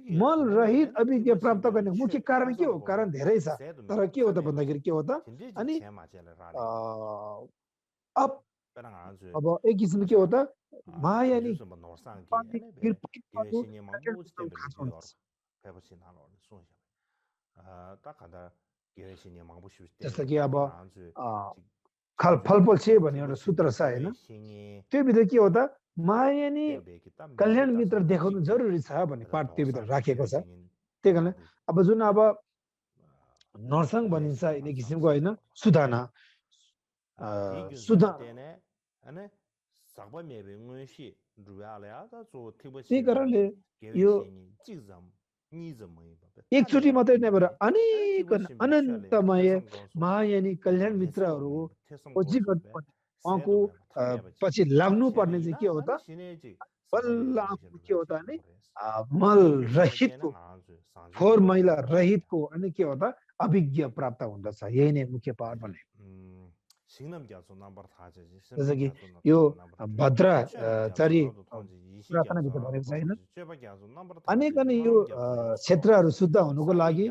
मल रहित अभिज्ञा प्राप्त गर्ने मुख्य कारण के हो कारण धेरै छ तर के हो त भन्दाखेरि के हो त अनि अब एक किसिमको के हो त माया नि जस्तो कि अब फलफल छे भन्ने एउटा सूत्र छ हैन त्यो भित्र के हो त माया नि कल्याण मित्र देखाउनु जरुरी छ भन्ने पाठ त्यो भित्र राखेको छ त्यही कारण अब जुन अब नरसङ भनिन्छ एक किसिमको हैन सुधाना त्यही कारणले यो एकचोटि मात्रै नभएर अनेक अनन्तमय महायानी कल्याण मित्रहरू खोजी गर्नुपर्ने उहाँको पछि लाग्नु पर्ने चाहिँ के हो त बल्ल के हो त भने मल रहितको फोहोर मैला रहितको अनि के हो त अभिज्ञ प्राप्त हुँदछ यही नै मुख्य पाठ भने जस्तो कि यो भद्राचार्य प्रार्थनाभित्र भनेको छ होइन अनेक यो क्षेत्रहरू शुद्ध हुनुको लागि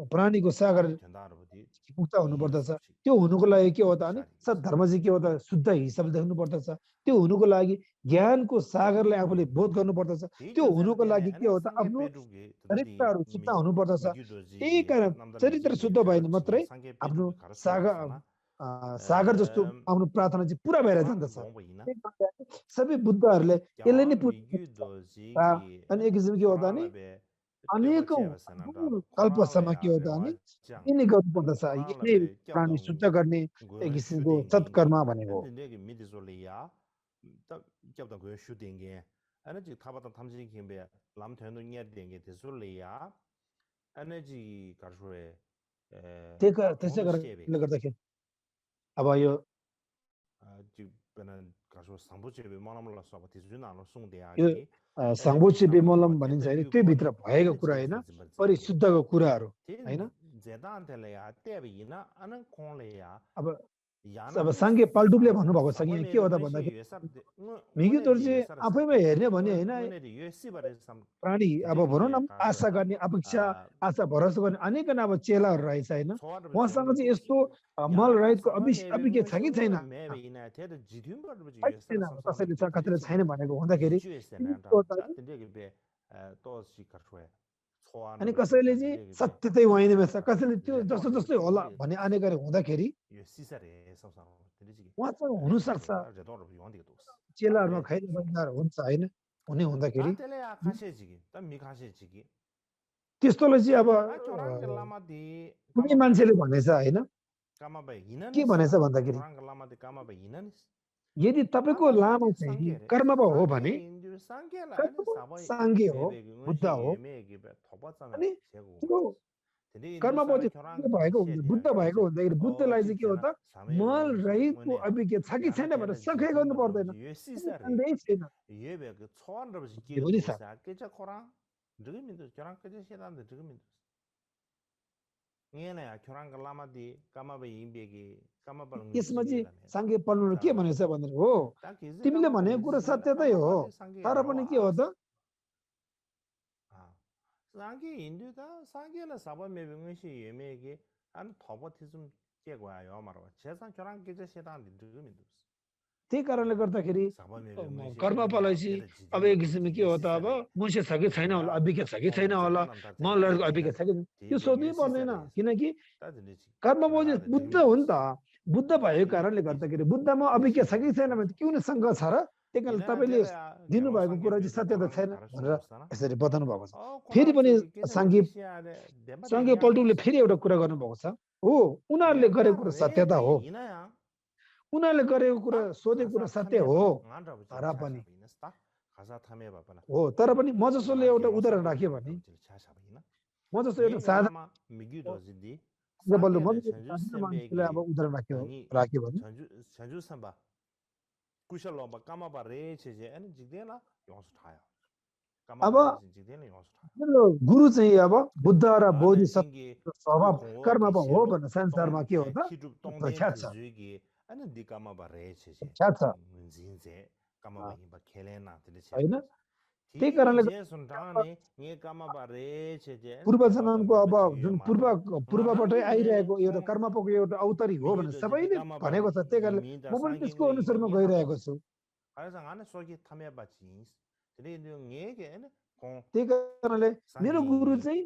प्राणीको सागर मुक्त हुनुपर्दछ त्यो हुनुको लागि के हो त भने सद्धर्म चाहिँ के हो त शुद्ध हिसाबले देख्नु पर्दछ त्यो हुनुको लागि ज्ञानको सागरलाई आफूले बोध गर्नुपर्दछ त्यो हुनुको लागि के हो त आफ्नो चरित्रहरू शुद्ध हुनुपर्दछ त्यही कारण चरित्र शुद्ध भयो भने मात्रै आफ्नो सागर जस्तो आफ्नो प्रार्थना चाहिँ पुरा भएर जान्दछ सबै बुद्धहरूले यसले नै अनि एक किसिम के हो त भने अनेकौं कल्पसम्म के हो त भने यिनै गर्नुपर्दछ यिनै प्राणी शुद्ध गर्ने एक किसिमको सत्कर्म भनेको त्यसै कारणले गर्दाखेरि अब यो साङ्गोचे विमलम भनिन्छ होइन त्यो भित्र भएको कुरा होइन परिशुद्धको कुराहरू होइन अब साङ्गे पाल्डुपले भन्नुभएको छ कि के हो त भन्दाखेरि मिगु दोर्जे आफैमा हेर्ने भने होइन प्राणी अब भनौँ न आशा गर्ने अपेक्षा आशा भरोसा गर्ने अनेक अब चेलाहरू रहेछ होइन उहाँसँग चाहिँ यस्तो मल रहितको अभिज्ञ छ कि छैन कसैले छ कसैले छैन भनेको हुँदाखेरि अनि कसैले चाहिँ सत्य चाहिँ वाइनेमा छ कसैले त्यो जस्तो जस्तै होला भन्ने अनेकहरू हुँदाखेरि उहाँसँग हुनसक्छ चेलाहरूमा खैर हुन्छ होइन हुने हुँदाखेरि त्यसले खासेजिगी त मि खासेजिगी त्यस्तोलाई चाहिँ अब क्योराङ लामादि कुनै मान्छेले भनेछ हैन कामा भए हिन के भनेछ भन्दाखेरि क्योराङ लामादि कामा भए हिन यदि तपाईको लामा चाहिँ कर्म हो भने सांगे हो बुद्ध हो अनि त्यो कर्म भएको बुद्ध भएको हुँदाखेरि बुद्धलाई चाहिँ के हो त मल रहितको अभिज्ञ छ कि छैन भनेर सङ्ख्या गर्नु पर्दैन सन्देह छैन यसमा चाहिँ सांगे पढ्नु के भनेछ भनेर हो तिमीले भनेको कुरा सत्यतै हो तर पनि के हो त सांगे हिन्दू त सांगेला सबै मेबिङसी येमेगे अन थपथिसम के गयो मारवा छेसा क्योराङ के चाहिँ सेता दिगमिन्दु त्यही कारणले गर्दाखेरि कर्मफललाई चाहिँ अब एक किसिमले के हो त अब मुसे छ कि छैन होला अभिज्ञ छ कि छैन होला मलहरूको अभिज्ञ छ कि त्यो सोध्नै पर्दैन किनकि कर्मफल चाहिँ बुद्ध हो नि त बुद्ध भएको कारणले गर्दाखेरि बुद्धमा अभिज्ञ छ कि छैन भने के हुने शङ्का छ र त्यही कारण तपाईँले दिनुभएको कुरा चाहिँ सत्य त छैन भनेर यसरी बताउनु भएको छ फेरि पनि साङ्गे पल्टुले फेरि एउटा कुरा गर्नुभएको छ हो उनीहरूले गरेको कुरा सत्यता हो उनीहरूले गरेको कुरा सोधेको कुरा सत्य हो तर पनि हो तर पनि म जसोले एउटा उदाहरण राख्यो भने म जस्तो एउटा साधारण मान्छेले अब उदाहरण राख्यो भने अब गुरु चाहिँ अब बुद्ध र बोधिसत्व स्वभाव कर्म हो भन्ने संसारमा के हो त प्रख्यात छ होइन त्यही कारणले पूर्व जन्मको अब जुन पूर्वबाटै आइरहेको एउटा कर्मको एउटा अवतरी हो भने सबैले भनेको छ त्यही कारणले म पनि त्यसको अनुसारमा गइरहेको छु त्यही कारणले मेरो गुरु चाहिँ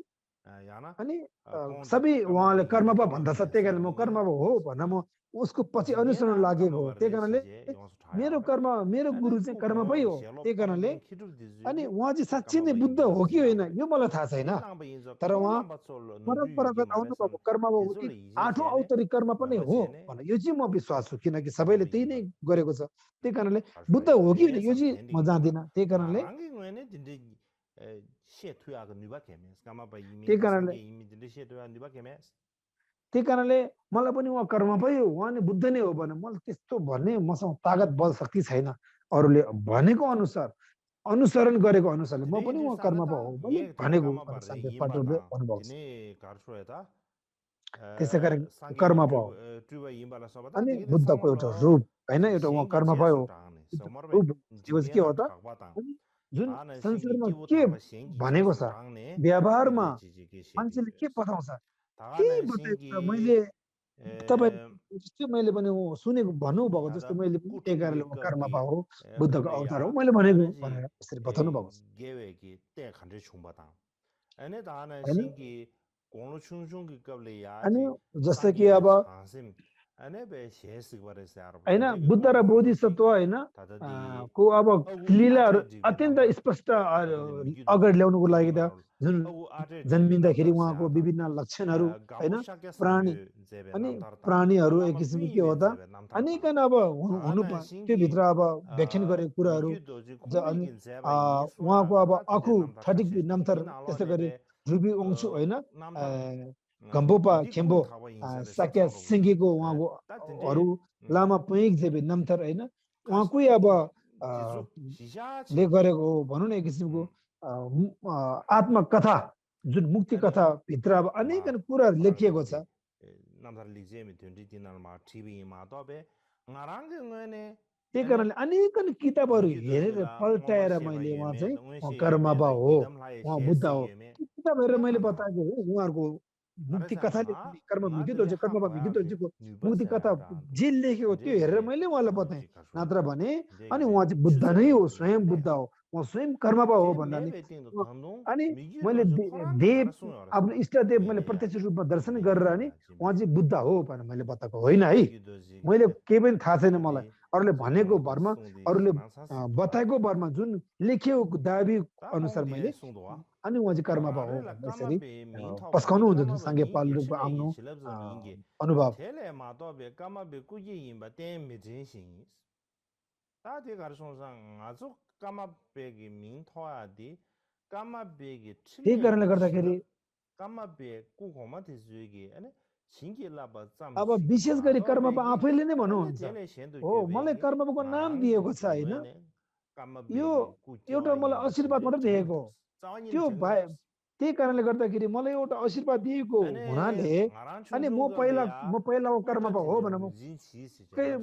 अनि सबै उहाँले कर्मपा भन्दछ त्यही कारणले म कर्मपा हो भनेर म उसको पछि अनुसरण लागेको हो त्यही कारणले मेरो गुरु चाहिँ कर्मपै हो त्यही कारणले अनि उहाँ चाहिँ साँच्चै नै बुद्ध हो कि होइन यो मलाई थाहा छैन तर उहाँ परम्परागत आउनुभएको कर्म आठौँ अवतरी कर्म पनि हो भनेर यो चाहिँ म विश्वास छु किनकि सबैले त्यही नै गरेको छ त्यही कारणले बुद्ध हो कि होइन यो चाहिँ म जान्दिनँ त्यही कारणले त्यही कारणले मलाई पनि उहाँ कर्मपै हो उहाँ नै बुद्ध नै हो भने मलाई त्यस्तो भन्ने मसँग तागत बल शक्ति छैन अरूले भनेको अनुसार अनुसरण गरेको अनुसारले म पनि उहाँ कर्मपा हो भनेको अनुभव छ त्यसै कारण कर्मपा हो अनि बुद्धको एउटा रूप होइन एउटा उहाँ कर्मपा हो के हो त जुन संसारमा के भनेको छ व्यवहारमा मान्छेले के बताउँछ त्यही बताएको मैले तपाईँ जस्तै मैले पनि सुनेको भन्नुभएको जस्तो मैले त्यही कारणले कर्मपा हो बुद्धको अवतार हो मैले भनेको भनेर यसरी बताउनु भएको छ अनि जस्तो कि अब होइन बुद्ध र बोधिसत्व होइन को अब लीलाहरू अत्यन्त स्पष्ट अगाडि ल्याउनुको लागि त जुन जन्मिँदाखेरि उहाँको विभिन्न लक्षणहरू होइन प्राणीहरू एक किसिमको के हो त अनेकन अब हुनु त्योभित्र अब व्याख्यान गरेको कुराहरू उहाँको अब आँखु फटिक नम्थर त्यस्तै गरी रुबी ओङ्छु होइन गम्बोपा खेम्बो साक्या सिङ्गीको उहाँको अरू लामा पैक जेबे नम्थर होइन उहाँकै अब ले गरेको भनौँ न एक किसिमको आत्मकथा जुन मुक्ति कथा भित्र अब अनेक कुराहरू लेखिएको छ त्यही कारणले अनेक किताबहरू हेरेर पल्टाएर मैले उहाँ चाहिँ कर्मपा हो उहाँ बुद्ध हो किताब हेरेर मैले बताएको हो उहाँहरूको मुक्ति कथाले कर्म मिग्दो छ कर्ममा मिग्दो छ मुक्ति कथा जे लेखेको त्यो हेरेर मैले उहाँलाई बताएँ नत्र भने अनि उहाँ चाहिँ बुद्ध नै हो स्वयं बुद्ध हो उहाँ स्वयं कर्मबा हो भन्दा नि अनि मैले देव आफ्नो इष्टदेव मैले प्रत्यक्ष रूपमा दर्शन गरेर अनि उहाँ चाहिँ बुद्ध हो भनेर मैले बताएको होइन है मैले केही पनि थाहा छैन मलाई अरूले भनेको भरमा अरूले बताएको भरमा जुन लेखिएको दाबी अनुसार मैले अनि उहाँ चाहिँ कर्मबा हो यसरी पस्काउनु हुन्छ सांगे पाल रूप आफ्नो अनुभव त्यही कारणले गर्दाखेरि अब विशेष गरी कर्मबा आफैले नै भन्नुहुन्छ हो मलाई कर्मबाको नाम दिएको छ हैन यो एउटा मलाई आशीर्वाद मात्र दिएको त्यो त्यही कारणले गर्दाखेरि मलाई एउटा आशीर्वाद दिएको हुनाले अनि म पहिलाको कर्मबा हो भनेर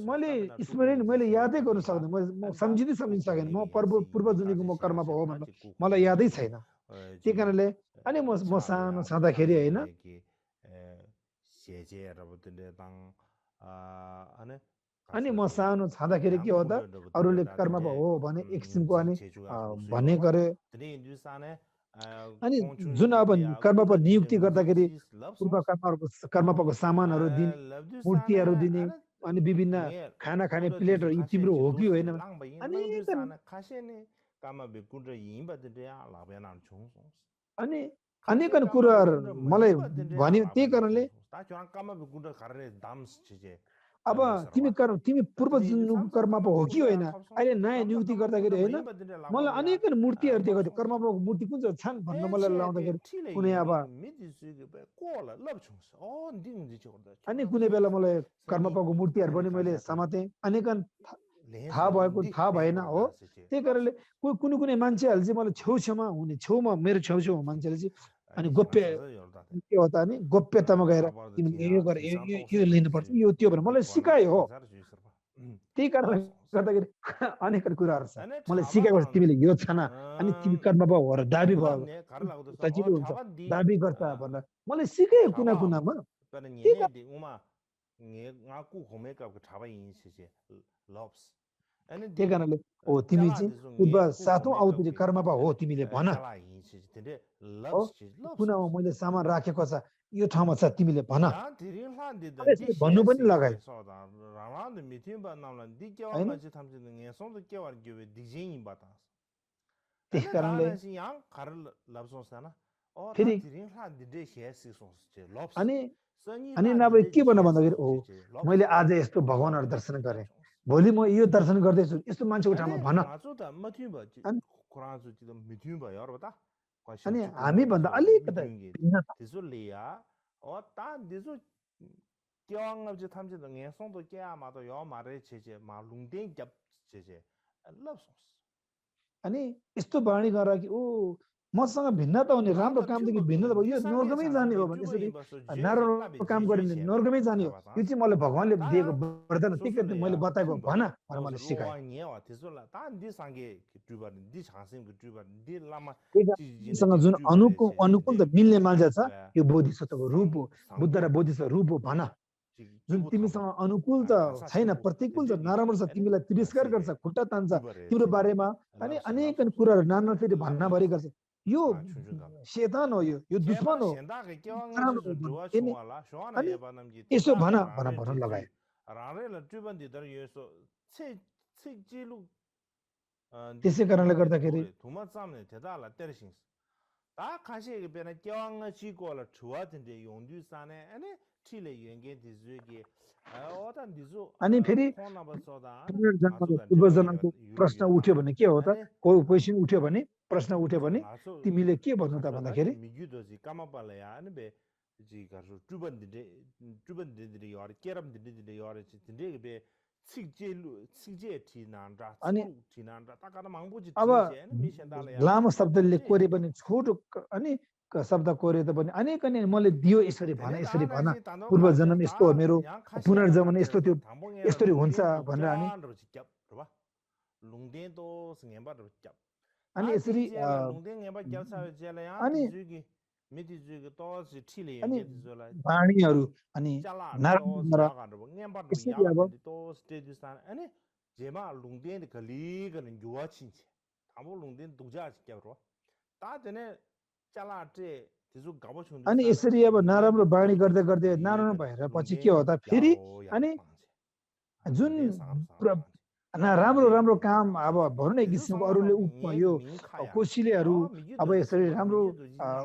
मैले स्मरण मैले यादै गर्न सक्दैन म सम्झिन सकेन म पूर्व जुनीको म कर्मबा हो भनेर मलाई यादै छैन त्यही कारणले अनि म सानो छँदाखेरि हैन अनि म सानो छँदाखेरि के हो त अरूले कर्मबा हो भने एक किसिमको अनि भन्ने गरे अनि जुन अब कर्मबा नियुक्ति गर्दाखेरि पूर्व कर्मबाको सामानहरू दिने मूर्तिहरू दिने अनि विभिन्न खाना खाने प्लेटहरू यी तिम्रो हो कि होइन अनि अनेकन कुराहरू मलाई भन्यो त्यही कारणले अब तिमी पूर्व जुनको कर्मबा हो कि होइन अहिले नयाँ नियुक्ति गर्दाखेरि होइन मलाई अनेकन मूर्तिहरू दिएको थियो कर्मबाको मूर्ति कुन चाहिँ छन् भन्न मलाई लाउँदाखेरि कुनै अब अनि कुनै बेला मलाई कर्मबाको मूर्तिहरू पनि मैले समातेँ अनेकन थाहा भएन हो त्यही कारणले कुनै मान्छेहरूले चाहिँ मलाई छेउछाउमा हुने छेउमा मेरो छेउछाउमा मान्छेले चाहिँ अनि गोप्य के हो त अनि गोप्यतामा गएर तिमीले यो गर यो लिनुपर्छ यो त्यो भनेर मलाई सिकायो हो त्यही कारणले गर्दाखेरि अनेक कुराहरू छ मलाई सिकाएको छ तिमीले यो छैन अनि तिमी कर्मबा हो र दाबी भयो सजिलो हुन्छ दाबी गर्छ भनेर मलाई सिकायो कुना कुनामा त्यही कारणले हो तिमी चाहिँ पूर्व सातौं अवतारी कर्मबा हो तिमीले भन कुनामा मैले सामान राखेको छ यो ठाउँमा छ तिमीले भन भन्नु पनि लगायो त्यही कारणले फेरि अनि नभए के भन्न भन्दाखेरि हो मैले आज यस्तो भगवानहरू दर्शन गरेँ भोलि म यो दर्शन गर्दैछु यस्तो मान्छेको ठाउँमा भन अनि हामी भन्दा अलिकति अनि यस्तो बाणी गर कि ओ मसँग भिन्नता हुने राम्रो कामदेखि भिन्नता भयो यो नर्गमै जाने हो भने यसरी नराम्रो काम गरिने नर्गमै जाने हो यो चाहिँ मलाई भगवानले दिएको वरदान त्यही मैले बताएको भन भनेर मलाई सिकायो जुन अनुकूल त मिल्ने मान्छे छ यो बोधिसत्वको रूप हो बुद्ध र बोधिसत्व रूप हो भन जुन तिमीसँग अनुकूल त छैन प्रतिकूल त नराम्रो छ तिमीलाई तिरस्कार गर्छ खुट्टा तान्छ तिम्रो बारेमा अनि अनेक कुराहरू नाना फेरि भन्नाभरि गर्छ यो शैतान हो यो दुश्मन हो अनि यसो भन लगायो त्यसै कारणले गर्दाखेरि अनि फेरि पूर्वजन्मको प्रश्न उठ्यो भने के हो त क्वेसन उठ्यो भने प्रश्न उठ्यो भने तिमीले के भन्नु त भन्दाखेरि अनि अब लामो शब्दले कोरे पनि छोटो अनि शब्द कोरे त पनि अनेक मैले दियो यसरी भन पूर्व जन्म यस्तो हो मेरो पुनर्जन्म यस्तो थियो यस्तरी हुन्छ भनेर अनि यसरी अनि वाणीहरू अनि नारायण द्वारा यसरी अब जेमा लुङदेन गली गन युवा छिन्छ थामो लुङदेन दुजा क्यारो ता देने चला टे तिजु गाबो छुन्द अनि यसरी अब नराम्रो बाणी गर्दै गर्दै नराम्रो भएर पछि के हो त फेरि अनि जुन राम्रो राम्रो काम अब भनौँ न एक किसिमको अरूले यो कोसीलेहरू अब यसरी राम्रो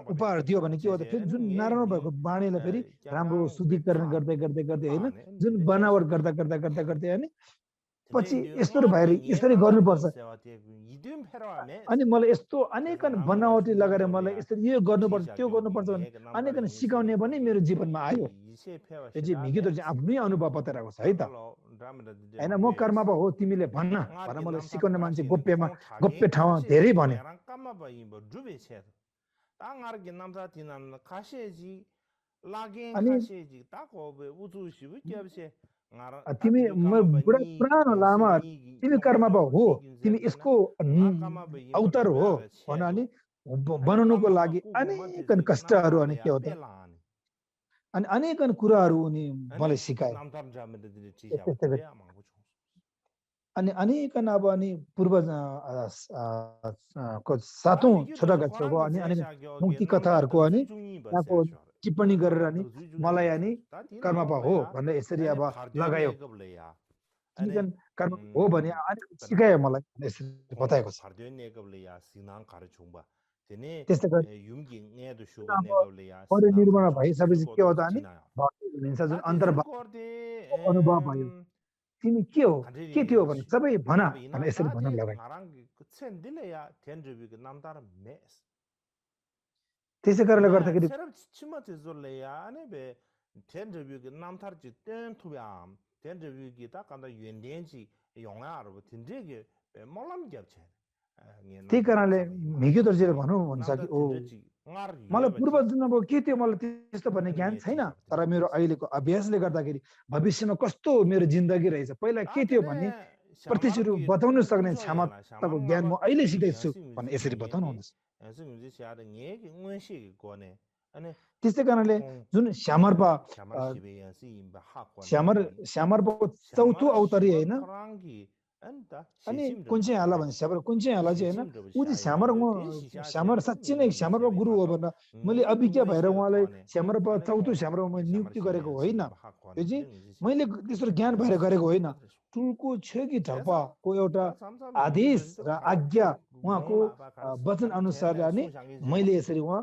उपहार दियो भने के हो त फेरि जुन नराम्रो भएको बाणीलाई फेरि राम्रो शुद्धिकरण गर्दै गर्दै गर्दै होइन जुन बनावट गर्दा गर्दा गर्दा गर्दै अनि पछि यस्तो भएर यसरी गर्नुपर्छ अनि मलाई यस्तो अनेकन बनावटी लगाएर मलाई यसरी यो गर्नुपर्छ त्यो गर्नुपर्छ भने अनेकन सिकाउने पनि मेरो जीवनमा आयो यो चाहिँ मिगिदो चाहिँ आफ्नै अनुभव बताइरहेको छ है त होइन म कर्ममा हो तिमीले भन्न भनेर मलाई सिकाउने मान्छे गोप्य ठाउँमा धेरै भने तिमी बुढा पुरानो लामा तिमी कर्ममा हो तिमी यसको अवतार हो भन अनि बनाउनुको लागि अनेकन कष्टहरू अनि के हो त अनि अनेकन कुराहरू उनी मलाई सिकाए अनि अनेकन अब अनि पूर्व को सातौं छोटा छोको अनि अनेक मुक्ति कथाहरूको अनि त्यहाँको टिप्पणी गरेर अनि मलाई अनि कर्मपा हो भनेर यसरी अब लगायो कर्म हो भने सिकायो मलाई यसरी बताएको छ त्यस्तै गरी परिनिर्वाण भइसकेपछि के हो त अनि भनिन्छ जुन अनुभव भयो तिमी के हो के थियो भने सबै भन भनेर यसरी भन्न लगायो त्यसै कारणले गर्दाखेरि त्यही कारणले मिग्यो दर्जीले भन्नुहुन्छ कि ओ मलाई पूर्व जन्मको के थियो मलाई त्यस्तो भन्ने ज्ञान छैन तर मेरो अहिलेको अभ्यासले गर्दाखेरि भविष्यमा कस्तो मेरो जिन्दगी रहेछ पहिला के थियो भन्ने प्रत्यक्ष रूप बताउन सक्ने क्षमताको ज्ञान म अहिले सिक्दैछु भन्ने यसरी बताउनुहुन्छ त्यस्तै कारणले जुन श्यामर्पाको चौथो अवतारी होइन अनि कुन चाहिँ हाला भने कुन चाहिँ हाला चाहिँ होइन ऊ चाहिँ श्यामर साँच्चै नै श्यामर्पा गुरु हो भनेर मैले अभिज्ञा भएर उहाँलाई श्यामर्पा चौथो श्यामर्पा मैले नियुक्ति गरेको होइन यो चाहिँ मैले त्यसरी ज्ञान भएर गरेको होइन टुलको छेकी ढप्पाको एउटा आदेश र आज्ञा उहाँको वचन अनुसार अनि मैले यसरी उहाँ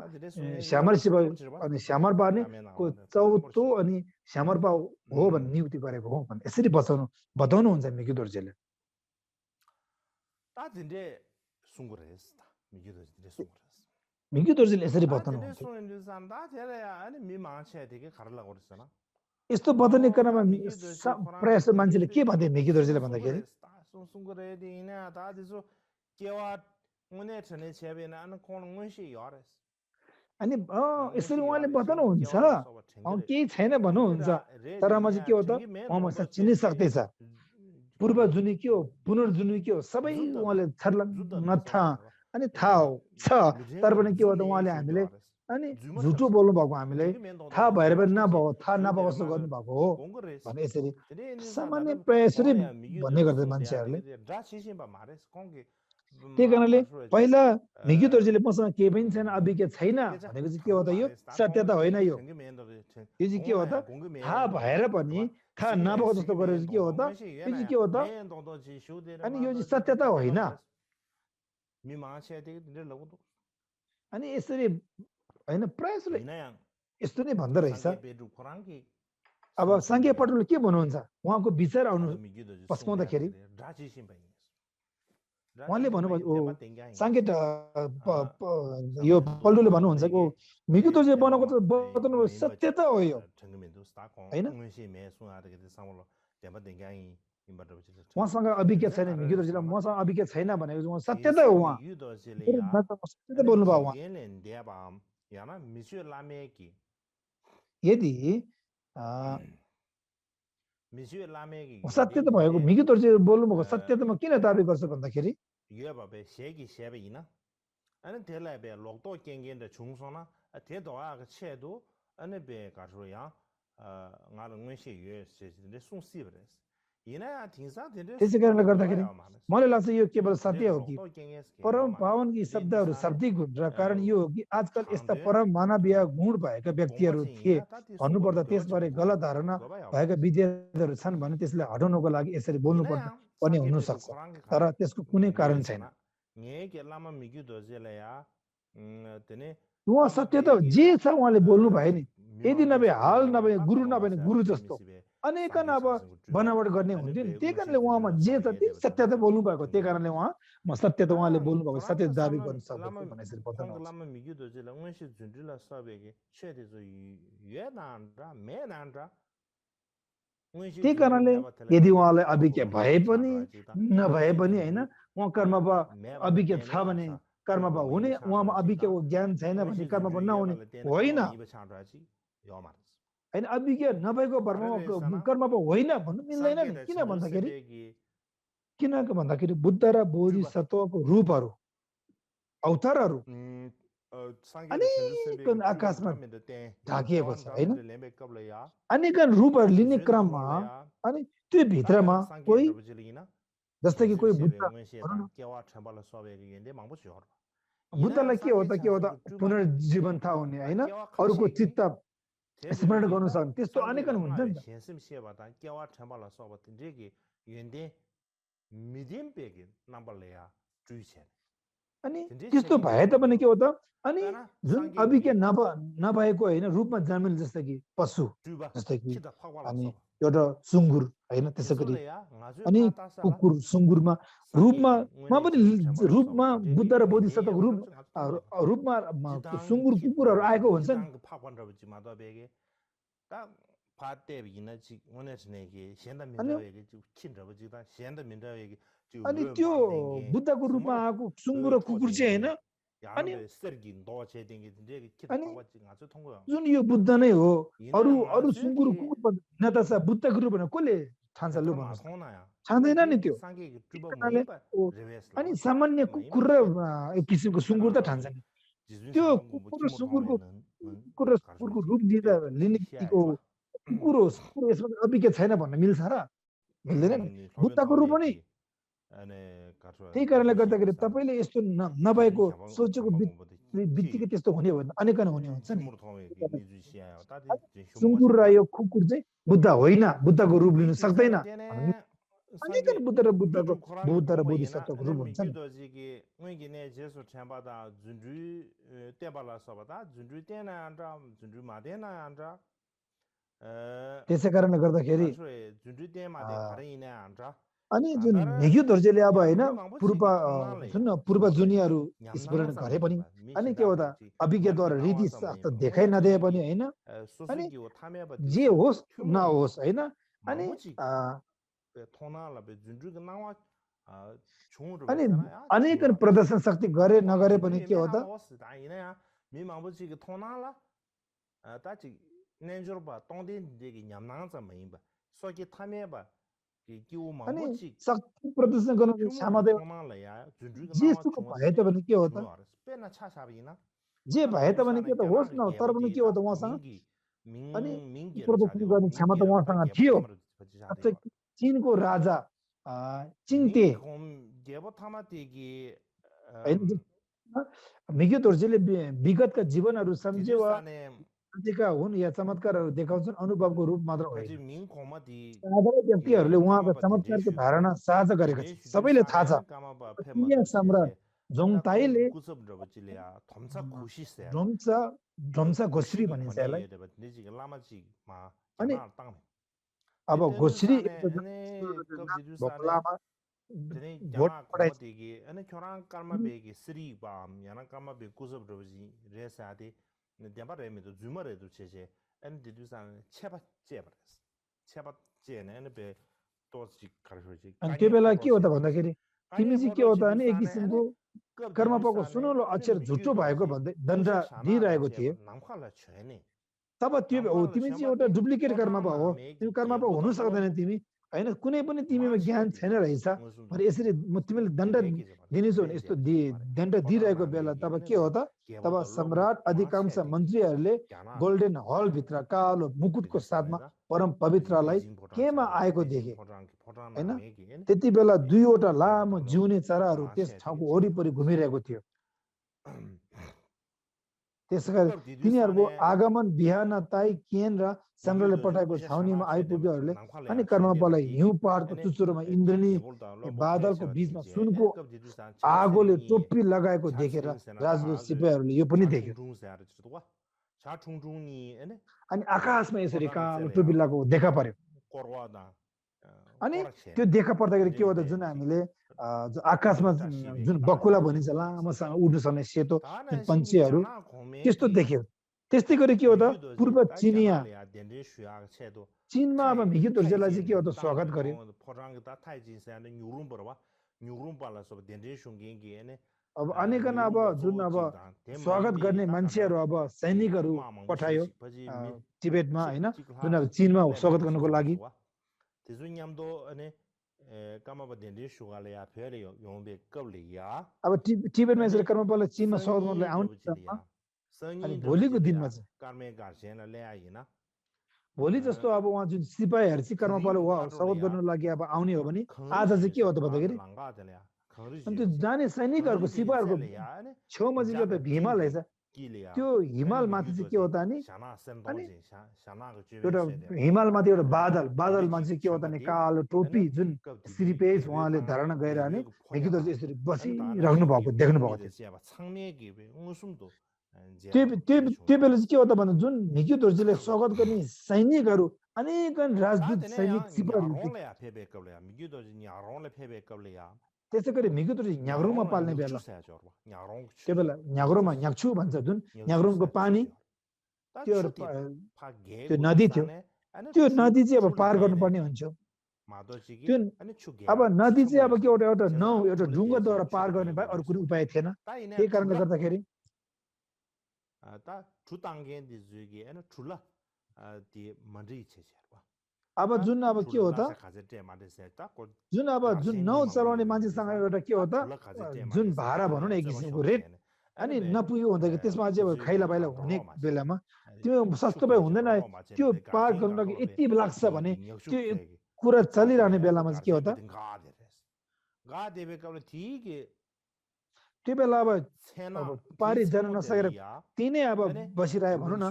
श्यामर शिव अनि श्यामर्पा को चौथो अनि श्यामर्पा हो भन्ने नियुक्ति गरेको हो भने यसरी बताउनुहुन्छ मिग्यो दर्जीले मिग्यो दर्जीले यसरी बताउनुहुन्छ यस्तो बताउने क्रममा प्रयास मान्छेले के भन्थे मिग्यो दर्जीले भन्दाखेरि अनि यसरी उहाँले बताउनुहुन्छ केही छैन भन्नुहुन्छ तर म चाहिँ के हो त उहाँमा साँच्चै नै सक्दैछ पूर्व जुनी के हो पुनर्जुनी के हो सबै उहाँले छर्लङ्ग अनि थाहा छ तर पनि के हो त उहाँले हामीले अनि झुटो बोल्नु भएको हामीलाई थाहा भएर पनि नभएको थाहा नभएको जस्तो गर्नुभएको हो भने यसरी सामान्य प्रयासरी भन्ने गर्छ मान्छेहरूले त्यही कारणले पहिला मिग्यो दर्जीले मसँग केही पनि छैन अभिज्ञा छैन भनेको चाहिँ के हो त यो सत्यता होइन यो चाहिँ के हो त थाहा भएर पनि थाहा नभएको जस्तो गरेर के हो त यो चाहिँ के हो त अनि यो चाहिँ सत्यता होइन अनि यसरी होइन प्रयासले यस्तो नै भन्दो रहेछ अब साङ्गे पटलले के भन्नुहुन्छ उहाँको विचार आउनु पस्काउँदाखेरि उहाँले भन्नुभयो साङ्गे यो पल्टुले भन्नुहुन्छ कि मिग्यो दर्जीले बताउनु सत्यता हो यो होइन उहाँसँग अभिज्ञा छैन मिग्यो दर्जीलाई मसँग अभिज्ञा छैन भनेको उहाँ सत्यता हो उहाँ सत्यता बोल्नुभयो उहाँ यदि सत्यता भएको मिग्यो दर्जीले बोल्नुभएको सत्यता म किन दाबी गर्छु भन्दाखेरि 대도아 그 체도 안에 배 가서야 나는 원시 유에 세진데 송시브레스 이나야 딩사인데 त्यसै कारणले गर्दाखेरि मलाई लाग्छ यो केवल सत्य हो कि परम पावन की शब्दहरू शाब्दिक हुन् र कारण यो हो कि आजकल यस्ता परम मानवीय गुण भएका व्यक्तिहरू थिए भन्नुपर्दा त्यसबारे गलत धारणा भएका विद्यार्थीहरू छन् भने त्यसले हटाउनको लागि यसरी बोल्नु पर्ने हुन सक्छ तर त्यसको कुनै कारण छैन उहाँ सत्य त जे छ उहाँले बोल्नु भयो नि यदि नभए हाल नभए गुरु जस्तो अनेकन अब बनावट गर्ने हुन्थ्यो नि त्यही कारणले उहाँमा जे छ त्यही सत्य त बोल्नु भएको त्यही कारणले उहाँ सत्य त उहाँले बोल्नु भएको सत्य दाबी गर्न सक्छ भनेर यसरी बताउनु त्यही कारणले यदि उहाँलाई अभिज्ञ भए पनि नभए पनि होइन उहाँ कर्ममा अभिज्ञ छ भने कर्ममा हुने उहाँमा अभिज्ञको ज्ञान छैन भने कर्ममा नहुने होइन होइन अभिज्ञ नभएको कर्ममा होइन भन्नु मिल्दैन नि किन भन्दाखेरि बुद्ध र बोधिसत्वको रूपहरू अवतारहरू अनेकन आकाशमा ढाकिएको छ होइन अनेकन रूपहरू लिने क्रममा अनि त्यो भित्रमा कोही जस्तै कि कोही बुद्धलाई के हो त पुनर्जीवन थाहा हुने होइन अरूको चित्त स्मरण गर्नु सक्ने त्यस्तो अनेकन हुन्छ नि अनि त्यस्तो भए तापनि के हो त अनि जुन अभिज्ञ नभएको होइन रूपमा जन्मिल जस्तै कि पशु जस्तै कि अनि एउटा सुँगुर होइन त्यसै गरी अनि कुकुर सुँगुरमा रूपमा बुद्ध र बोधिसत्वको रूपमा सुँगुर कुकुरहरू आएको हुन्छ नि अनि त्यो बुद्धको रूपमा आएको सुँगुर र कुकुर चाहिँ होइन अनि जुन यो बुद्ध नै हो अरू सुँगुर कुकुर भिन्नता छ बुद्धको रूप भनेर कसले ठान्छ लु छान्दैन नि त्यो अनि सामान्य कुकुर र एक किसिमको सुँगुर त ठान्छ नि त्यो कुकुर र सुँगुरको रूप लिने कुकुर हो यसमा अभिज्ञ छैन भन्न मिल्छ र मिल्दैन नि बुद्धको रूप पनि त्यही कारणले गर्दाखेरि तपाईँले यस्तो नभएको सोचेको बित्तिकै त्यस्तो हुने हो भने अनेकन हुने हुन्छ नि सुँगुर र यो कुकुर चाहिँ बुद्ध होइन बुद्धको रूप लिन सक्दैन अनेकन बुद्ध र बोधिसत्वको रूप हुन्छ नि त्यसै कारणले गर्दाखेरि अनि जुन मेघ्यु धर्जेले अब होइन पूर्व जुनियाहरू स्मरण गरे पनि अनि के हो त अभिज्ञद्वारा रीति शास्त्र देखाइ नदिए पनि होइन अनि जे होस् नहोस् होइन अनि अनेक प्रदर्शन शक्ति गरे नगरे पनि के हो त अनि शक्ति प्रदर्शन गर्न क्षमता जेसुको भए त पनि के हो त जे भए त पनि के त होस् न तर पनि के हो त उहाँसँग अनि प्रदर्शन गर्ने क्षमता उहाँसँग थियो चीनको राजा चिङते मेघ्यु धर्जेले विगतका जीवनहरू सम्झे वा हुन् या चमत्कारहरू देखाउँछन् अनुभवको रूप मात्र होइन साधारण व्यक्तिहरूले उहाँको चमत्कारको धारणा साझा गरेका छन् सबैले थाहा छ सम्राट जोङताईले ढोम्सा घोसरी भनिन्छ यसलाई अनि अब घोसरी त्यो बेला के हो त भन्दाखेरि तिमी चाहिँ के हो त भने एक किसिमको कर्मपाको सुनौलो अक्षर झुटो भएको भन्दै दण्ड दिइरहेको थिए तब त्यो हो तिमी चाहिँ एउटा डुप्लिकेट कर्मपा हो तिमी कर्मपा हुनु सक्दैन तिमी हैन कुनै पनि तिमीमा ज्ञान छैन रहेछ भने यसरी तिमीले दण्ड दिनेछौ भने यस्तो दण्ड दिइरहेको बेला तब के हो त तब सम्राट अधिकांश मन्त्रीहरूले गोल्डन हल भित्र कालो मुकुटको साथमा परम पवित्रलाई केमा आएको देखे हैन त्यति बेला दुईवटा लामो जिउने चराहरू त्यस ठाउँको वरिपरि घुमिरहेको थियो त्यसैगरी तिनीहरूको आगमन बिहान ताई केन र सम्राटले पठाएको छाउनीमा आइपुग्योहरूले अनि कर्मपालाई हिउँ पहाडको चुचुरोमा इन्द्रनी बादलको बीचमा सुनको आगोले टोपी लगाएको देखेर राजदूत सिपाहीहरूले यो पनि देख्यो अनि आकाशमा यसरी कालो टोपी लगाएको देखा पर्यो अनि त्यो देखा पर्दाखेरि के हो त जुन हामीले आकाशमा जुन बकुला भनिन्छ लामोसँग उड्नु सक्ने सेतो पन्छीहरू त्यस्तो देख्यो त्यस्तै गरी के हो त पूर्व चिनिया चीनमा अब मिगी दोर्जेलाई चाहिँ के हो त स्वागत गर्यो अब अनेकन अब जुन अब स्वागत गर्ने मान्छेहरू अब सैनिकहरू पठायो तिब्बतमा हैन जुन अब चीनमा स्वागत गर्नको लागि अब तिब्बतमा यसरी कर्मपालले चीनमा स्वागत गर्नलाई आउने अनि भोलिको दिनमा चाहिँ भोलि जस्तो अब उहाँ जुन सिपाहीहरू चाहिँ कर्मपाल स्वागत गर्नको लागि अब आउने हो भने आज चाहिँ के हो त भन्दाखेरि अनि त्यो जाने सैनिकहरूको सिपाहीहरूको छेउमा चाहिँ एउटा हिमाल रहेछ त्यो हिमाल माथि चाहिँ के हो त अनि एउटा हिमाल माथि एउटा बादलमा चाहिँ के हो त नि कालो टोपी जुन श्रीपेश उहाँले धारणा गरेर अनि हेकिदो यसरी बसिराख्नु भएको देख्नु भएको थियो त्यो बेला चाहिँ के हो त भन्दा जुन हिकी दोर्जीले स्वागत गर्ने सैनिकहरू अनेकन राजदूत सैनिक सिपाहीहरू त्यसै गरी मिगी दोर्जी न्याग्रोमा पाल्ने बेला त्यो बेला न्याग्रोमा न्याग्छु भन्छ जुन न्याग्रोमको पानी त्यो नदी थियो त्यो नदी चाहिँ अब पार गर्नुपर्ने हुन्छ त्यो अब नदी चाहिँ अब के एउटा एउटा ढुङ्गाद्वारा पार गर्ने भए अरू कुनै उपाय थिएन त्यही कारणले गर्दाखेरि अब जुन अब के हो त जुन अब जुन नौ चलाउने मान्छेसँग एउटा के हो त जुन भाडा भनौँ न एक किसिमको रेट अनि नपुग्यो भन्दाखेरि त्यसमा चाहिँ अब खाइला बाइला हुने बेलामा त्यो सस्तो भए हुँदैन त्यो पार गर्नु लागि यति लाग्छ भने त्यो कुरा चलिरहने बेलामा चाहिँ के हो त त्यो बेला अब पारी जान नसकेर तिनै अब बसिरह्यो भनौँ न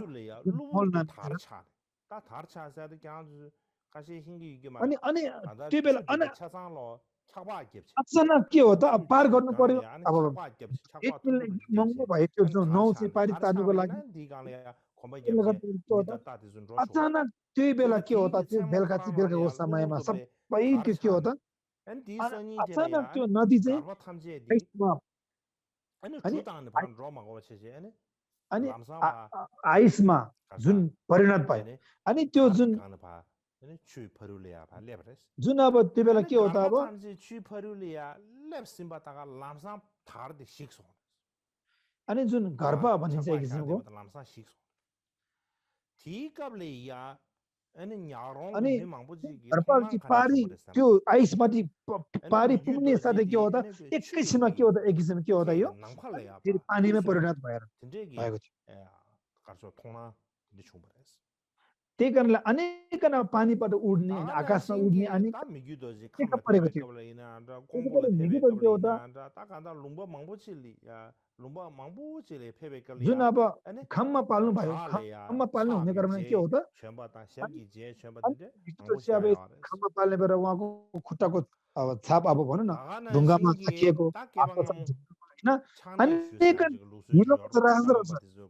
अनि त्यो बेला अचानक के हो त अब पार गर्नु पर्यो अब महँगो भयो त्यो नौ चाहिँ पारी तार्नुको लागि अचानक त्यही बेला के हो त त्यो बेलुकाको समयमा सबै त्यो के हो त अचानक त्यो नदी चाहिँ अनि आइसमा जुन परिणत भयो अनि त्यो जुन अब त्यो बेला के हो त अब अनि जुन घरपा भनिन्छ एक किसिमको अनि पारी त्यो आइसमाथि पारी पुग्ने साथै के हो त एकैछिनमा के हो त एक किसिम के हो त यो फेरि पानीमै परिणत भएको थियो त्यही कारणले अनेकन पानीबाट उड्ने आकाशमा उड्ने अनि परेको थियो जुन अब खम्मा पाल्नु भयो खम्मा पाल्नु हुने क्रममा के हो त खम्मा पाल्ने बेला उहाँको खुट्टाको छाप अब भनौँ न ढुङ्गामा राखिएको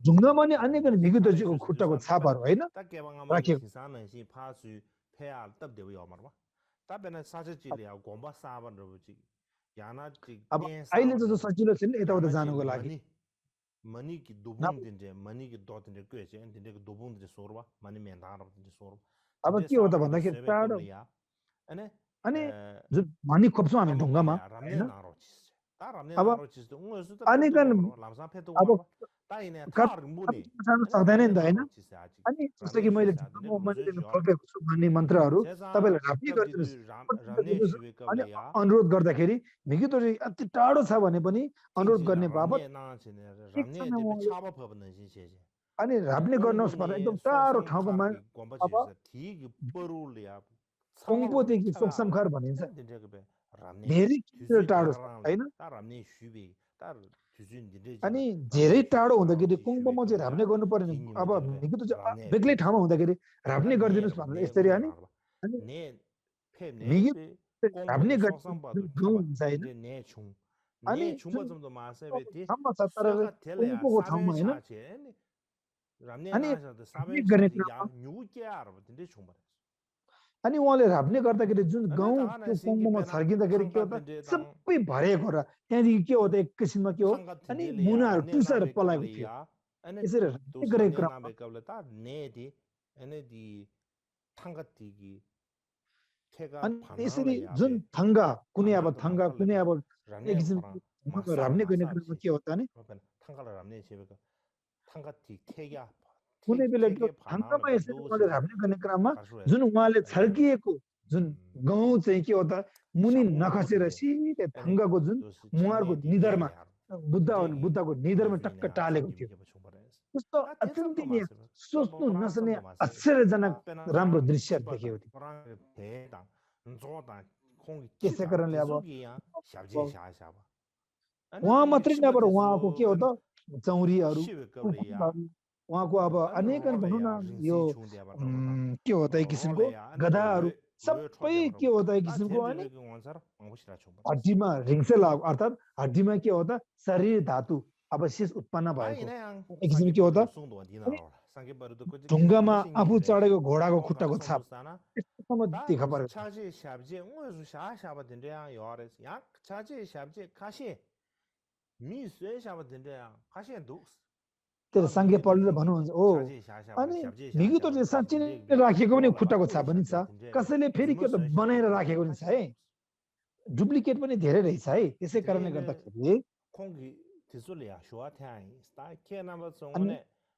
ढुङ्गामा नि अनेक मिगी दोर्जीको खुट्टाको छापहरू होइन राखिएको अब अहिले जस्तो सजिलो छैन यताउता जानुको लागि अब के हो त भन्दाखेरि टाढो अनि जुन मनी खोप्छौँ हामी ढुङ्गामा अब अनेकन अब 따이네 कब 다 कब 림보니 जान 아니 सक्दैन नि 람네 त हैन 나로 치세 아직 अनि जस्तो कि 람네 मैले 치세 ढुङ्गामा 아들 मैले 로제 셔 फर्केको छु भन्ने मन्त्रहरू 제사 तपाईँले राप्ने गरिदिनुहोस् 갑디드 람네 शिवे अनि कबले야 अनुरोध गर्दाखेरि भिगितोरी अति टाढो छ भने पनि अनुरोध 팅시라 गर्ने बापत 람네 나치네 एक 람네 समय 데베 उहाँले 차바 퍼버는 시세제 अनि राप्ने गर्नुहोस् भनेर एकदम 공보네 टाढो 속성 ठाउँको मा 카르기 अब 공바치세 디기 뻐룰이야 상말로 कोङ्पोदेखि 차가 सोक्समखर भनिन्छ 근데 그게 람네 धेरै किलोमिटर 뒤진 टाढो छ 대가랑래 हैन 다 람네 슈비 다 뒤진 अनि 디레지나 धेरै 람네 टाढो 카로 हुँदाखेरि 지 슈베 कुङ्पोमा चाहिँ राप्ने 거야 गर्नु पर्ने अब 디님들 그게 भिगितो चाहिँ 람네 बेग्लै 페치 ठाउँमा हुँदाखेरि 다 राप्ने गरिदिनुहोस् 네로 भनेर 네 यसरी 응네 अनि 말아 अनि 네 भिगी 폐네 राप्ने 공보네 गर्ने 속상 봐도 गाउँ 차바 हुन्छ हैन 근데 네중 अनि 네 जुन 중보 좀더 마세베티 ठाउँमा छ तर 셔가 텔레야 कुङ्पोको ठाउँमा 사베 हैन 차체 람네 अनि 나셔도 राप्ने 사베 गर्ने 차체 क्रममा 야 뉴게 알아 근데 중보 अनि उहाँले राप्ने गर्दाखेरि जुन अनि गाउँ 다가나 त्यो 생기 कुङ्पोमा पेना छर्किँदाखेरि के हो त 탕갑든데 당 सबै भरिएको र त्यहाँदेखि के हो त एक किसिममा के हो अनि 탕갑든데야 मुनाहरू 람네 टुसेर 나베 पलाएको थियो 까블레야 अनि यसरी राप्ने दोस गरेको 람네 क्रममा 나베 까블레 다 네디 에네디 탕갑디기 태가 अनि यसरी 반항을 जुन 야베 थङ्गा कुनै अब 반항도 थङ्गा कुनै 남칼레베 अब एक 람네 किसिमको 코랑 ढुङ्गामा 마사 राप्ने गर्ने क्रममा 마사치 के हो त भने 그러면 탕갈을 람네 제베가 탕갑디 태야 कुनै बेला त्यो 태게 반항을 थङ्गामा यसरी उहाँले 배도시세 राप्ने गर्ने क्रममा 가르쳐야 जुन उहाँले छर्किएको जुन 음 गाउँ चाहिँ के हो त मुनि 샤고 नखसेर 포든데 सिधै 에네 थङ्गाको जुन 도시 मुहारको 칭네디 निधारमा 네리아 딘데기 बुद्धको निधारमा टक्क 무즈이네 टालेको 생기 थियो 비게 충분해서 त्यस्तो 아 अत्यन्तै 대삼도 नै 마세요 सोच्नु 뭐 프랑 नसक्ने 삼도 마세요 आश्चर्यजनक 다 빼나 राम्रो 프랑 दृश्यहरू 치바다 देखेको थियो 프랑 대당 जो다 공기 त्यसै 키다 कारणले अब 디조기야 샤브제 샤샤바 아니 उहाँ 디 मात्रै नभएर उहाँको के 슈바티조 हो 아니 त चौरीहरू 시베 거래야 कुकुरहरू उहाँको अब 아니 अनेकन भनौँ रो래야 न यो 링시 충대 바로다 के हो त एक किसिमको रो래야 아니 गधाहरू 왜 सबै 초대 के 바로 हो त एक 다 किसिमको अनि 덴데베 원사라 망보시라 좀 हड्डीमा रिङ्से लाग्यो अर्थात् हड्डीमा के हो त शरीर धातु अवशेष उत्पन्न 다 भएको 이내양 एक किसिमको के हो त 상기버리도 송도 अनि 어디나 상기버리도 그 ढुङ्गामा आफू 망보신 चढेको घोडाको 공 खुट्टाको 가르쳐 छाप 놓잖아 यस्तोसम्म 다 देखा परेको छ 차지 샤브지 응어서 샤샤바 된대야 요아레스 야 차지 샤브지 가시 미스에 샤바 된대야 가시에 녹 त्यो 다 साङ्गे 미기도 पढेर 지기 भन्नुहुन्छ ओ 차지 샤샤바 अनि 샤브지 मिगुतोले 샤샤바 साँच्ची 된대 नै राखेको पनि 요라 खुट्टाको छाप 오 पनि छ 샤브지 된대 कसैले फेरि के त 주무서에 샤바 बनाएर 된대 राखेको पनि छ 가시 है डुप्लिकेट पनि धेरै रहेछ है त्यसै कारणले 드레네 गर्दाखेरि 공기 디솔이야 쇼아타이 스타 케나바 अनि 송원에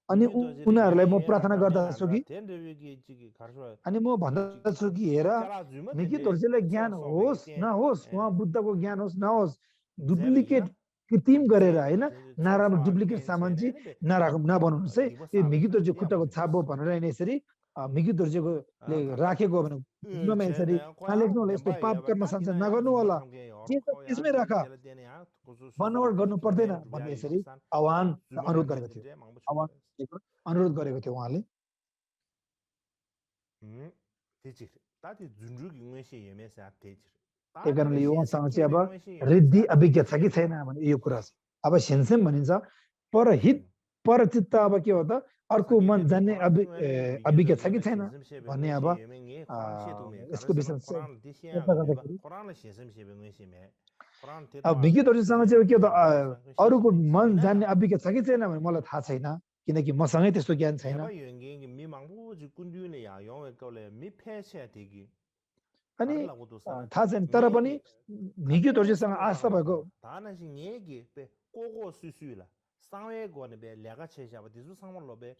अनि 미규도지리 उनीहरूलाई म 예메 प्रार्थना 람람네 गर्दछु 난다 कि 덴데비기 지기 가르쳐 अनि म 지 भन्दछु कि हेर 캬라 जुम निकी 덴데 तुलसीलाई ज्ञान सोबेगी होस् ते नहोस् ए उहाँ बुद्धको ज्ञान होस् नहोस् डुप्लिकेट जेबेगिया कृत्रिम गरेर जे होइन नराम्रो छोक्सा डुप्लिकेट पेन सामान चाहिँ छेरे ने बे नबनाउनुहोस् है यो दिवसा मिगी बना तुर्जी या खुट्टाको बने छाप हो भनेर होइन यसरी मिगी तुर्जीकोले 다 राखेको हो भने ढुङ्गामा यसरी 제네 거야 नलेख्नु होला यस्तो 멤버 पाप या कर्म 다 संसार 디나야 नगर्नु 주마 होला 참게 요 जे छ 거야 त्यसमै राख 딜 텔데냐 고수 बनावट 수수라 गर्नु 티 पर्दैन 킬레 भन्ने 주야 यसरी 유산 आह्वान र जुमा अनुरोध 람네 गरेको थियो 딘데 망부 आह्वान 충분해 अनुरोध गरेको थियो उहाँले 되지 다디 준주기 응외시 예메사 되지 त्यही कारणले यो 다들 उहाँसँग चाहिँ अब 케베 응외시 रिद्धि 예메사 अभिज्ञ छ कि 되지 छैन भने यो कुरा छ अब सेन्सेम भनिन्छ परहित परचित्त अब के हो त अर्को मन 상기되도 जान्ने 코란 등에네 अभिज्ञ 미규도 छ कि 지베 छैन 신심시에 भन्ने अब 응외시 예맹이 코란 시도메 यसको 가르쳐는 विषयमा चाहिँ 코란 디시야 चर्चा 메바 गर्दाखेरि 코란을 신심시에 응외시메 코란 अब 대다 भिकी दर्जीसँग चाहिँ के हो त अरूको 시시메 मन जान्ने 이나야 अभिज्ञ छ कि छैन भने मलाई थाहा छैन किनकि मसँगै त्यस्तो ज्ञान छैन 대바 연경이 미망부지 군주네야 영어 거래 미패셔 되기 अनि 가르라고도 사나 थाहा छैन तर पनि 얘기 भिकी 가벼운 दर्जीसँग 수로 आस्था भएको 나가는 다나신 얘기 배 꼬고 수수이라 상회 거네 배 내가 체샤바 디수 상물로 배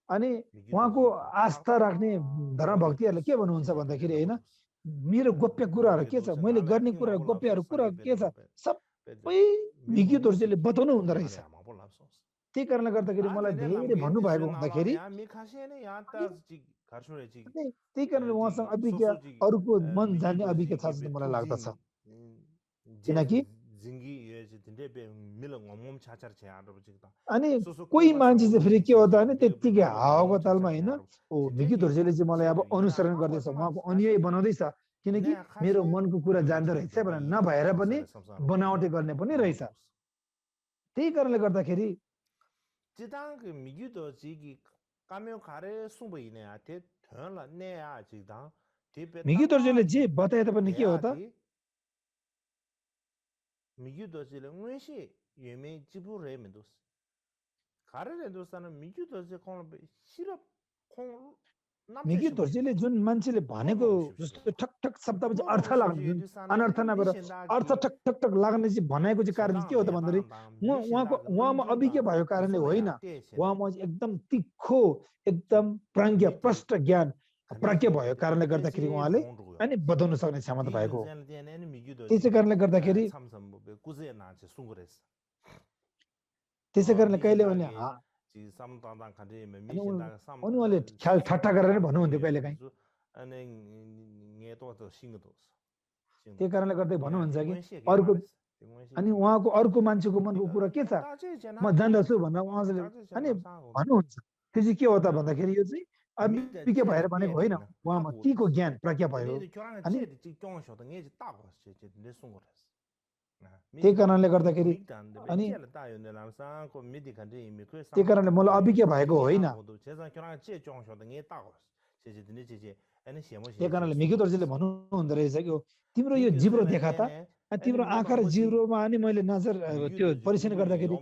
अनि 미기도 उहाँको 지기 आस्था राख्ने धर्म भक्तिहरूले के भन्नुहुन्छ भन्दाखेरि होइन मेरो गोप्य कुराहरू के छ मैले गर्ने कुराहरू गोप्यहरू कुरा के छ सबै भिकी दर्जीले बताउनु हुँदो रहेछ त्यही कारणले गर्दाखेरि मलाई धेरै भन्नुभएको हुँदाखेरि त्यही कारणले उहाँसँग अभिज्ञ अरूको मन जान्ने अभिज्ञ छ जस्तो मलाई लाग्दछ किनकि अनि कोही मान्छे चाहिँ फेरि के हो त भने त्यत्तिकै हावाको तालमा होइन ओ भिकी दर्जीले चाहिँ मलाई अब अनुसरण गर्दैछ उहाँको अनुयायी बनाउँदैछ किनकि मेरो मनको कुरा जान्दो रहेछ भनेर नभएर पनि बनावटी गर्ने पनि रहेछ त्यही कारणले गर्दाखेरि 지당 그 미규도 지기 까며 가래 숨보이네 대 전라 내야 지당 대배 मिगी दर्जीले जे बताए तापनि के हो त 미규도 지를 응시 예매 지부래 메도스 가래레도스는 미규도 지 콩 시럽 콩 मिगी दर्जीले जुन मान्छेले भनेको जस्तो ठक ठक शब्दमा चाहिँ अर्थ लाग्ने जुन अनर्थ नभएर अर्थ ठक ठक ठक लाग्ने चाहिँ भनेको चाहिँ कारण के हो त भन्दाखेरि उहाँमा अभिज्ञ भएको कारणले होइन उहाँमा एकदम तिखो एकदम प्राज्ञ प्रष्ट ज्ञान प्राज्ञ भएको कारणले गर्दाखेरि उहाँले अनि बताउन सक्ने क्षमता भएको त्यसै कारणले गर्दाखेरि कहिले भने उनीहरूले ख्याल ठट्टा गरेर भन्नुहुन्थ्यो कहिले काहीँ त्यही कारणले गर्दै भन्नुहुन्छ कि अर्को अनि उहाँको अर्को मान्छेको मनको कुरा के छ म जान्दछु भनेर उहाँले अनि भन्नुहुन्छ त्यो चाहिँ के हो त भन्दाखेरि यो चाहिँ अभिज्ञ भएर भनेको होइन उहाँमा तीको ज्ञान प्रज्ञा भयो अनि त्यही कारणले गर्दाखेरि अनि त्यही कारणले मलाई अभिज्ञ भएको होइन त्यही कारणले मिगी दर्जीले भन्नुहुँदो रहेछ कि तिम्रो यो जिब्रो देखा त तिम्रो आँखा र जिब्रोमा अनि मैले नजर त्यो परीक्षण गर्दाखेरि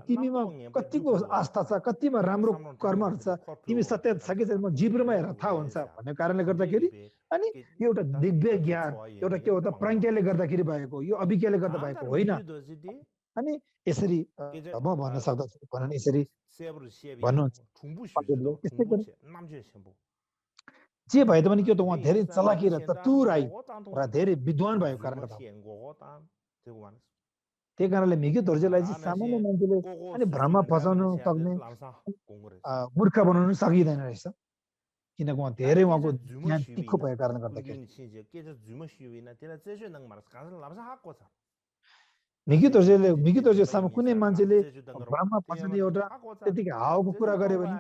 तिमीमा कतिको आस्था छ कतिमा राम्रो कर्महरू छ तिमी सत्य छ कि छैन म जिब्रोमा हेरेर थाहा हुन्छ भन्ने कारणले गर्दाखेरि अनि यो एउटा दिव्य ज्ञान एउटा के हो त प्राज्ञाले गर्दाखेरि भएको यो अभिज्ञाले गर्दा भएको होइन अनि यसरी म भन्न सक्दछु भन्न यसरी भन्नुहुन्छ जे भए पनि के त उहाँ धेरै चलाकी र चतुराई र धेरै विद्वान भएको कारणले त्यही कारणले मिगी दर्जीलाई चाहिँ सामान्य मान्छेले अनि भ्रम फसाउन सक्ने मूर्ख बनाउन सकिँदैन रहेछ किनकि उहाँ धेरै उहाँको ज्ञान तिखो भएको कारणले गर्दाखेरि मिगी दर्जी सामु कुनै मान्छेले भ्रम फसाउने एउटा त्यतिकै हावाको कुरा गर्यो भने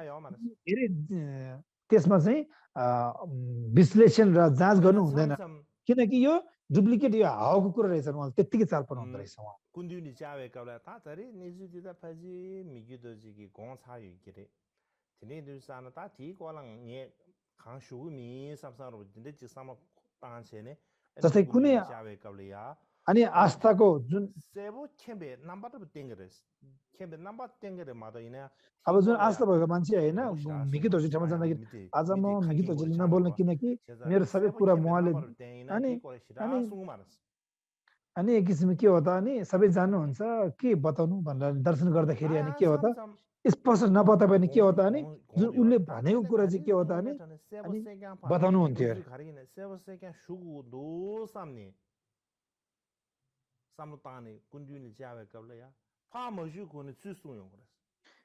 धेरै त्यसमा चाहिँ विश्लेषण र जाँच गर्नु हुँदैन किनकि यो डुप्लिकेट यो हावाको कुरा रहेछ उहाँले त्यतिकै चाल पाउनु हुँदो रहेछ उहाँ कुन्दिनी चावेकाला तातरी निजुदिदा फजी मिगी दर्जीकी गोछायुकिरे तिने दुसाना ता ठीक वाला ने खांशुमी सबसारो दिने जिसमा तान्छेने जस्तै कुनै चावेकालिया अनि आस्थाको जुन सेबो छेबे नम्बर त टेंगरेस छेबे नम्बर टेंगरे मादैना अब जुन आस्था भएको मान्छे हैन मिगी दर्जी ठाउँमा जाँदाखेरि आज म मिगी दर्जीले नबोल्न किनकि मेरो सबै कुरा उहाँले अनि एक किसिमले के हो त अनि सबै जान्नुहुन्छ के बताउनु भनेर दर्शन गर्दाखेरि अनि के हो त स्पष्ट नबता पनि के हो त अनि जुन उनले भनेको कुरा चाहिँ के हो त अनि बताउनु हुन्थ्यो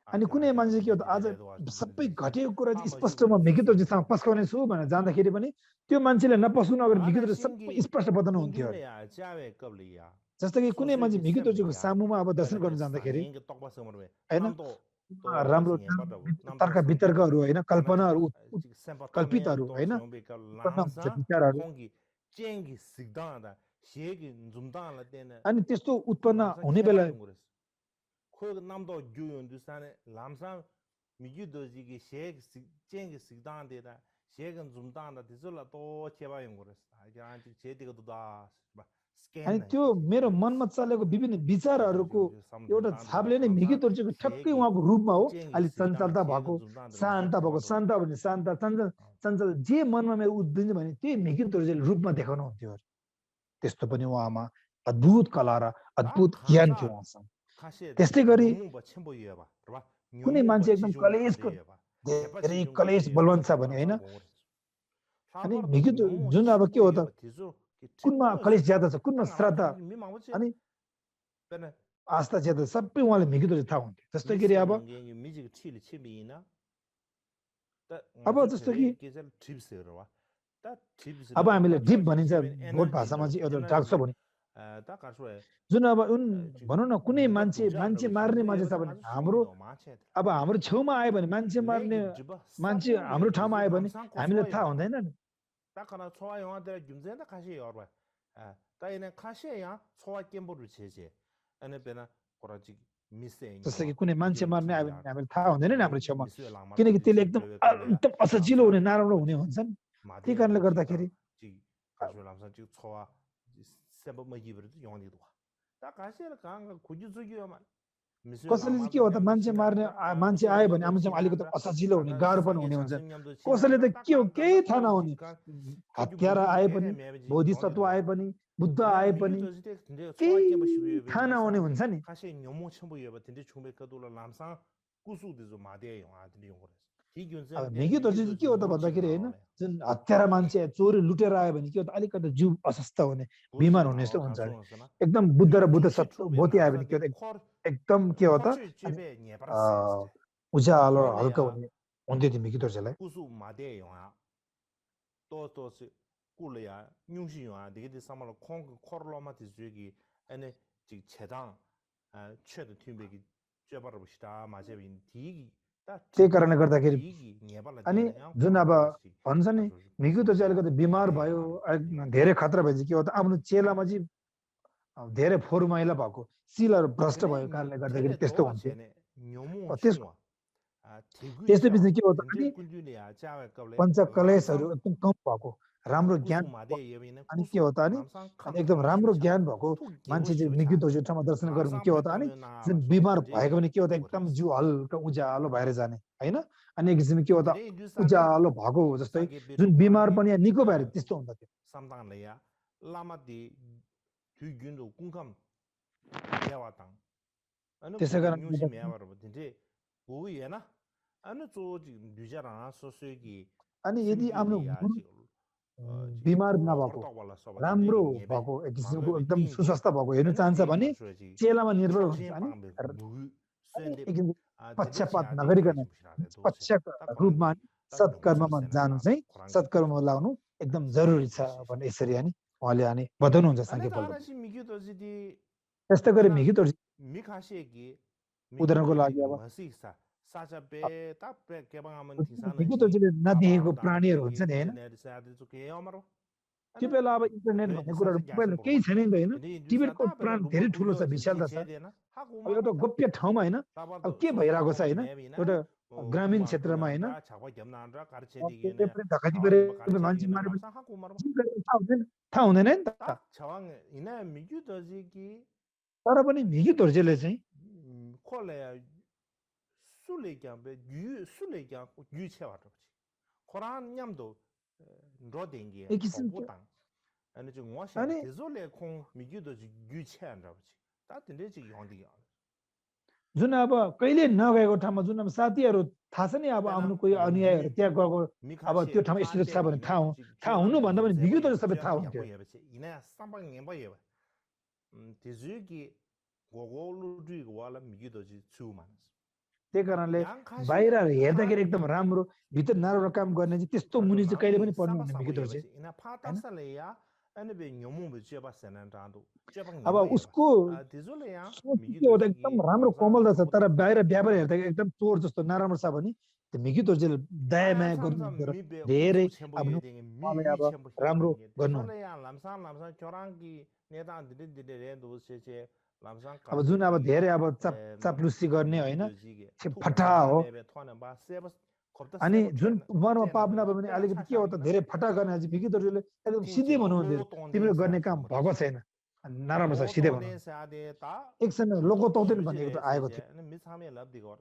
अनि कुनै मान्छे के हो त आज सबै घटेको कुरा चाहिँ स्पष्ट म मिगी दर्जीसँग पस्काउने छु भनेर जाँदाखेरि पनि त्यो मान्छेले नपस्नु अगर मिगी दर्जी सबै स्पष्ट बताउनु हुन्थ्यो जस्तो कि कुनै मान्छे मिगी दर्जीको सामुमा अब दर्शन गर्न जाँदाखेरि हैन राम्रो तर्क वितर्कहरू हैन कल्पनाहरू कल्पितहरू हैन विचारहरू अनि त्यस्तो उत्पन्न हुने बेला namdo gyuyon dusane lamsam migi doji gi shek cheng sigdan de da shegan zumdan da dizula to cheba yongres ajaan chedi ga duda अनि त्यो मेरो मनमा चलेको विभिन्न विचारहरूको एउटा छापले नै मिगी दर्जीको ठक्कै उहाँको रूपमा हो अलि चञ्चलता भएको शान्त भने शान्त चञ्चल जे मनमा मेरो उद्दिन्छ भने त्यही मिगी दर्जीले रूपमा देखाउनु हुन्थ्यो त्यस्तो पनि उहाँमा अद्भुत कला र अद्भुत ज्ञान थियो उहाँसँग त्यस्तै गरी कुनै मान्छे एकदम कलेशको धेरै कलेश बलवान छ भने हैन अनि मिगी जुन अब के हो त कुनमा कलेश ज्यादा छ कुनमा श्रद्धा अनि आस्था ज्यादा सबै उहाँले मिगी दर्जी थाहा हुन्थ्यो जस्तो कि अब जस्तो कि अब हामीले डिप भनिन्छ बोट भाषामा चाहिँ एउटा डाक्छ भने जुन अब भनौँ न कुनै मान्छे मार्ने मान्छे छ भने अब हाम्रो छेउमा आयो भने मान्छे मार्ने मान्छे हाम्रो ठाउँमा आयो भने हामीलाई थाहा हुँदैन नि जस्तो कि कुनै मान्छे मार्ने आयो भने हामीलाई थाहा हुँदैन नि हाम्रो छेउमा किनकि त्यसले एकदम असजिलो हुने नराम्रो हुने हुन्छ नि त्यही कारणले गर्दाखेरि कसैले चाहिँ के हो त मान्छे मार्ने मान्छे आयो भने आमा चाहिँ अलिकति असजिलो हुने गाह्रो पनि हुने हुन्छ कसैले त के हो केही थाहा नहुने हत्यारा आए पनि बोधिसत्व आए पनि बुद्ध आए पनि केही थाहा नहुने हुन्छ नि अब मिगी त चाहिँ के हो त भन्दाखेरि हैन जुन हत्यारा मान्छे चोरी लुटेर आयो भने के हो त अलिकति जिउ अस्वस्थ हुने बिमार हुने जस्तो हुन्छ एकदम बुद्ध र बुद्ध सत्व बोती आयो भने के हो त एकदम के हो त उज्यालो हल्का हुने हुन्थ्यो त्यो मिगी तर्जेलाई त्यही कारणले गर्दाखेरि अनि जुन अब भन्छ नि मिगी त चाहिँ अलिकति बिमार भयो धेरै खतरा भएपछि के हो त आफ्नो चेलामा चाहिँ धेरै फोहोर मैला भएको सिलहरू भ्रष्ट भएको कारणले गर्दाखेरि त्यस्तो हुन्थ्यो त्यस्तो बिच के हो त अनि पञ्चकलेशहरू एकदम कम भएको राम्रो ज्ञान अनि के हो त अनि एकदम राम्रो ज्ञान भएको मान्छे चाहिँ मिगी ठाउँमा दर्शन गर्नु के हो त अनि जुन बिमार भएको भने के हो त एकदम जिउ हल्का उज्यालो भएर जाने हैन अनि एक किसिमले के हो त उज्यालो भएको जस्तै जुन बिमार पनि निको भएर त्यस्तो हुन्छ त्यो त्यसै कारण अनि यदि आफ्नो बिमार नभएको राम्रो भएको एक किसिमको एकदम सुस्वस्थ भएको हेर्नु चाहन्छ भने चेलामा निर्भर हुन्छ अनि पक्षपात नगरिकन पक्ष रूपमा सत्कर्ममा जानु चाहिँ सत्कर्ममा लाउनु एकदम जरुरी छ भन्ने यसरी अनि उहाँले अनि बताउनुहुन्छ सांख्यफलमा त्यस्तै गरी मिगी तर्जी उदाहरणको लागि अब मिगी तर्जीले नदेखेको प्राणीहरू हुन्छ नि हैन त्यो बेला अब इन्टरनेट भन्ने कुराहरू मोबाइल केही छैन नि त हैन टिबेटको प्राण धेरै ठुलो छ विशालता छ अब एउटा गोप्य ठाउँमा हैन अब के भइरहेको छ हैन एउटा ग्रामीण क्षेत्रमा हैन मान्छे मारे थाहा हुँदैन नि त तर पनि मिगी तर्जीले चाहिँ जुन अब कहिले नगएको ठाउँमा जुन अब साथीहरू थाहा छ नि अब आउनु कोही अनुयायीहरू त्यहाँ गएको अब त्यो ठाउँमा यस्तो छ भने थाहा हुनु भन्दा पनि मिगी तर्जी सबै थाहा हुन्थ्यो त्यही कारणले बाहिर हेर्दाखेरि एकदम राम्रो भित्र नराम्रो काम गर्ने चाहिँ त्यस्तो मुनि चाहिँ कहिले पनि पर्नु हुने मिगी तर्जी अब उसको एकदम राम्रो कोमलता छ तर बाहिर व्यापार हेर्दा एकदम चोर जस्तो नराम्रो छ भने त्यो मिगी तर्जीले दया माया गर्नु धेरै अब राम्रो गर्नु अब जुन अब धेरै अब चाप्लुसी गर्ने हैन फटा हो अनि जुन मनमा पाप नभए भने अलिकति के हो त धेरै फटा गर्ने चाहिँ मिगी तर्जीले एकदम सिधै भन्नुहुन्थ्यो तिमीले गर्ने काम भएको छैन नराम्रो छ सिधै भन्नु एकछिन लोको तौतेन भनेको त आएको थियो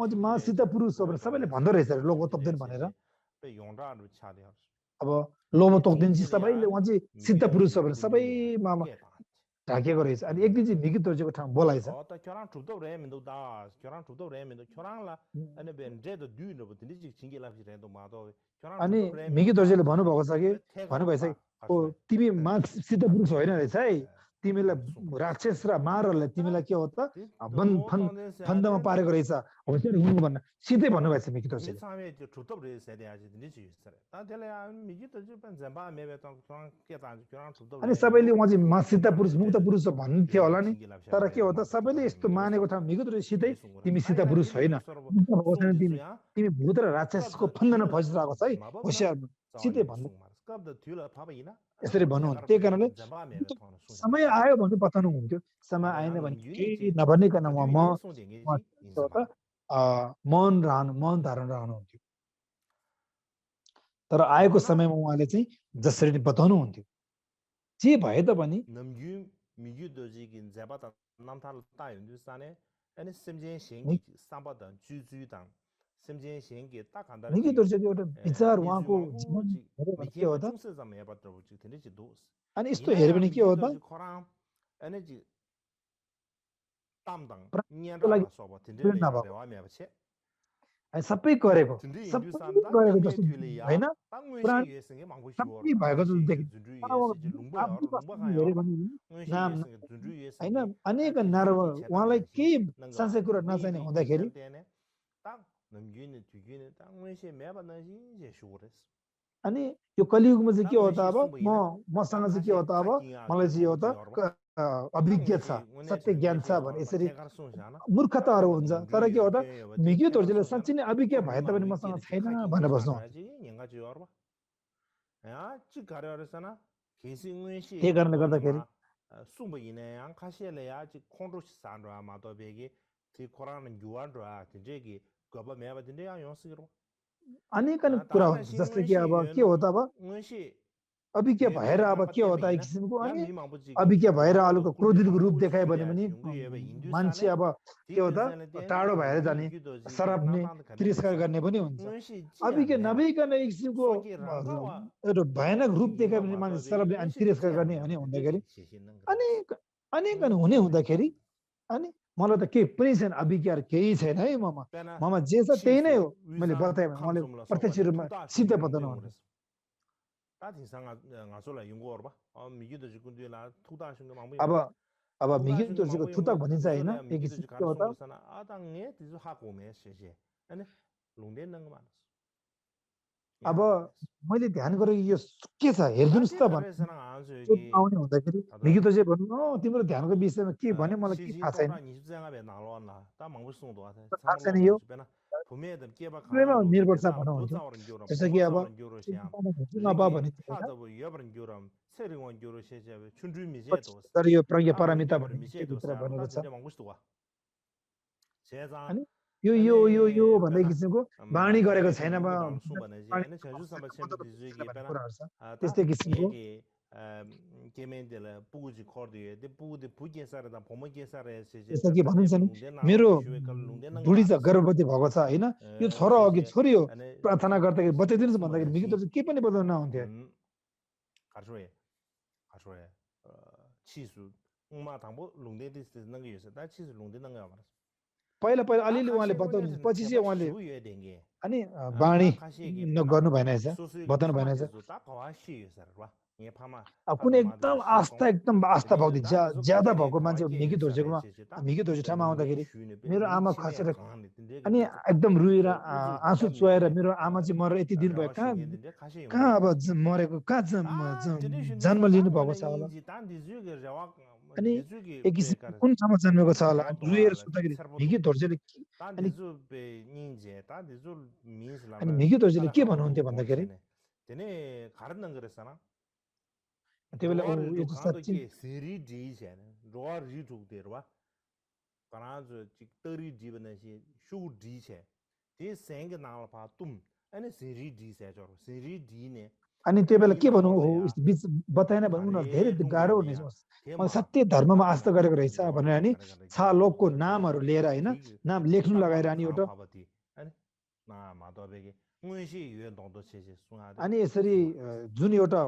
अझ मा सिद्ध पुरुष हो भने सबैले भन्दो रहेछ लोको तौतेन भनेर अब लोमो तौतेन चाहिँ सबैले उहाँ चाहिँ सिद्ध पुरुष हो भने सबैमा ढाकेको रहेछ अनि एक दिन चाहिँ मिगी तर्जीको ठाउँ बोलाएछ अनि मिगी तर्जीले भन्नुभएको छ कि भन्नुभएछ तिमी सिद्ध पुरुष होइन रहेछ है तिमीलाई राक्षस र मारहरूले तिमीलाई के हो त फन्दमा पारेको रहेछ होसियार हुनु भन्न सिधै भन्नुभएछ मिगी तर्जीले अनि सबैले उहाँ चाहिँ मा सिद्ध पुरुष मुक्त पुरुष भन्थ्यो होला नि तर के हो त सबैले यस्तो मानेको ठाउँ मिगी तर्जी सिधै तिमी सिद्ध पुरुष होइन तिमी भूत र राक्षसको फन्दमा फसिरहेको छ है होसियार सिधै भन्नु यसरी भन्नुहुन्थ्यो त्यही कारणले समय आयो भने बताउनु हुन्थ्यो समय आएन भने केही नभनिकन मौन धारण रहनुहुन्थ्यो तर आएको समयमा उहाँले चाहिँ जसरी बताउनु हुन्थ्यो जे भए तापनि 미규 도지긴 제바다 남탈 따윤두산에 아니 심진 미- 신기 삼바던 주주당 심진 신기 딱 한다는 मिगी तो चाहिँ एउटा विचार उहाँको जीवन 미주망고 हेऱ्यो भने के 미케마 हो त 중세자 메바도 지 되는지 도스 अनि यस्तो हेऱ्यो 이나야 भने के हो त 미규도 코랑 에너지 담당 प्राप्तिको लागि 년라라 소바 प्रेरणा 딘데레 भएको 야베와 메바체 अनि सबै गरेको 딘데 सबै 인두산다 गरेको 냥게 जस्तो 튀레야 होइन 땅외시 पुराण 예생에 망고 सबै 시워라 भएको जस्तो 땅외시 देखिन्छ 준주 अब 예세지 룽바야 आफ्नो 룽바가 हेऱ्यो यार भने 외시 नाम 예생에 준주 होइन 예생에 अनेक 아티 नारो 주지 उहाँलाई 제단단시 केही नंगा साँच्चै कुरा नचाहिने वेबे हुँदाखेरि 인산테네 딱 넘기는 뒤기는 땅외시 매바나시 이제 쇼레스 अनि यो कलियुगमा चाहिँ के हो त 땅외시 अब 숨보이나 मसँग चाहिँ के 땅카시 हो त अब 카기야 मलाई चाहिँ यो त 방부지 여러분 अभिज्ञ छ 땅외시 원내 सत्य ज्ञान छ 제시 भने 저러 यसरी 제가 순시하나 मूर्खताहरू हुन्छ तर के हो त 요 मिग्यु 제가 तोर्जीले 순시하나 साँच्चै नै अभिज्ञ भए तापनि मसँग छैन भनेर बस्नु 년가지 여러분 야 지가려서나 계승의시 त्यही कारणले गर्दाखेरि 숨보이네 양 카시엘레야 지 콘로시 산드라 마도베기 지 코라는 유안드라 진짜기 그거 매바든데 야 용스기로 अनेक कुरा हुन्छ जस्तै कि अब के हो त अब 응시 अभिज्ञ भएर अब के हो त एक किसिमको अनि अभिज्ञ भएर अरूको क्रोधितको रूप देखायो भने पनि मान्छे अब के हो त टाढो भएर जाने सराप्ने तिरस्कार गर्ने पनि हुन्छ अभिज्ञ नभइकन एक किसिमको एउटा भयानक रूप देखायो भने मान्छे सराप्ने अनि तिरस्कार गर्ने भने हुँदाखेरि अनेक अनेक हुने हुँदाखेरि अनि मलाई त केही पनि छैन अभिज्ञहरू केही छैन है ममा जे छ त्यही नै हो मैले बताएँ भने उहाँले प्रत्यक्ष रूपमा सिद्ध बताउनु हुन्छ अब मिगिन तोर्जीको थुतक भनिन्छ होइन एक किसिमको हो त अब मैले ध्यान गरेँ यो के छ हेरिदिनुहोस् त आउने हुँदाखेरि मिगी तोर्जी भन्नु तिम्रो ध्यानको विषयमा के भन्यो मलाई के थाहा छैन थाहा छैन यो निर्भर छ भन्नुहुन्थ्यो जस्तो कि अब नपा भने तर यो प्रज्ञा पारमिता भन्ने भित्र भनेको छ अनि यो भन्ने किसिमको बाणी गरेको छैन त्यस्तै किसिमको जस्तो कि भनिन्छ नि मेरो बुढी छ गर्भवती भएको छ होइन यो छोरा हो कि छोरी हो प्रार्थना गर्दाखेरि बताइदिनुहोस् भन्दाखेरि मिगी त केही पनि बताउनु नहुन्थ्यो पहिला पहिला अलिअलि उहाँले बताउनुहुन्छ पछि चाहिँ उहाँले अनि बाणी गर्नु भएन रहेछ बताउनु भएन रहेछ अब कुनै एकदम आस्था भक्ति ज्यादा भएको मान्छे मिगी तोर्जीकोमा मिगी तोर्जी ठाउँमा आउँदाखेरि मेरो आमा खसेर अनि एकदम रुएर आँसु चुहाएर मेरो आमा चाहिँ मरेर यति दिन भयो कहाँ अब मरेको कहाँ जन्म लिनु भएको छ होला अनि एक किसिम कुन ठाउँमा जन्मेको छ होला रुएर सुत्दाखेरि मिगी तोर्जीले अनि मिगी तोर्जीले के भन्नुहुन्थ्यो भन्दाखेरि त्यो बेला यो साँच्चै अनि त्यो बेला के भन्नु हो बिच बताएन भने उनीहरू धेरै गाह्रो हुने सत्य धर्ममा आस्था गरेको रहेछ भनेर नि छालोकको नामहरू लिएर होइन नाम लेख्नु लगाएर अनि एउटा अनि यसरी जुन एउटा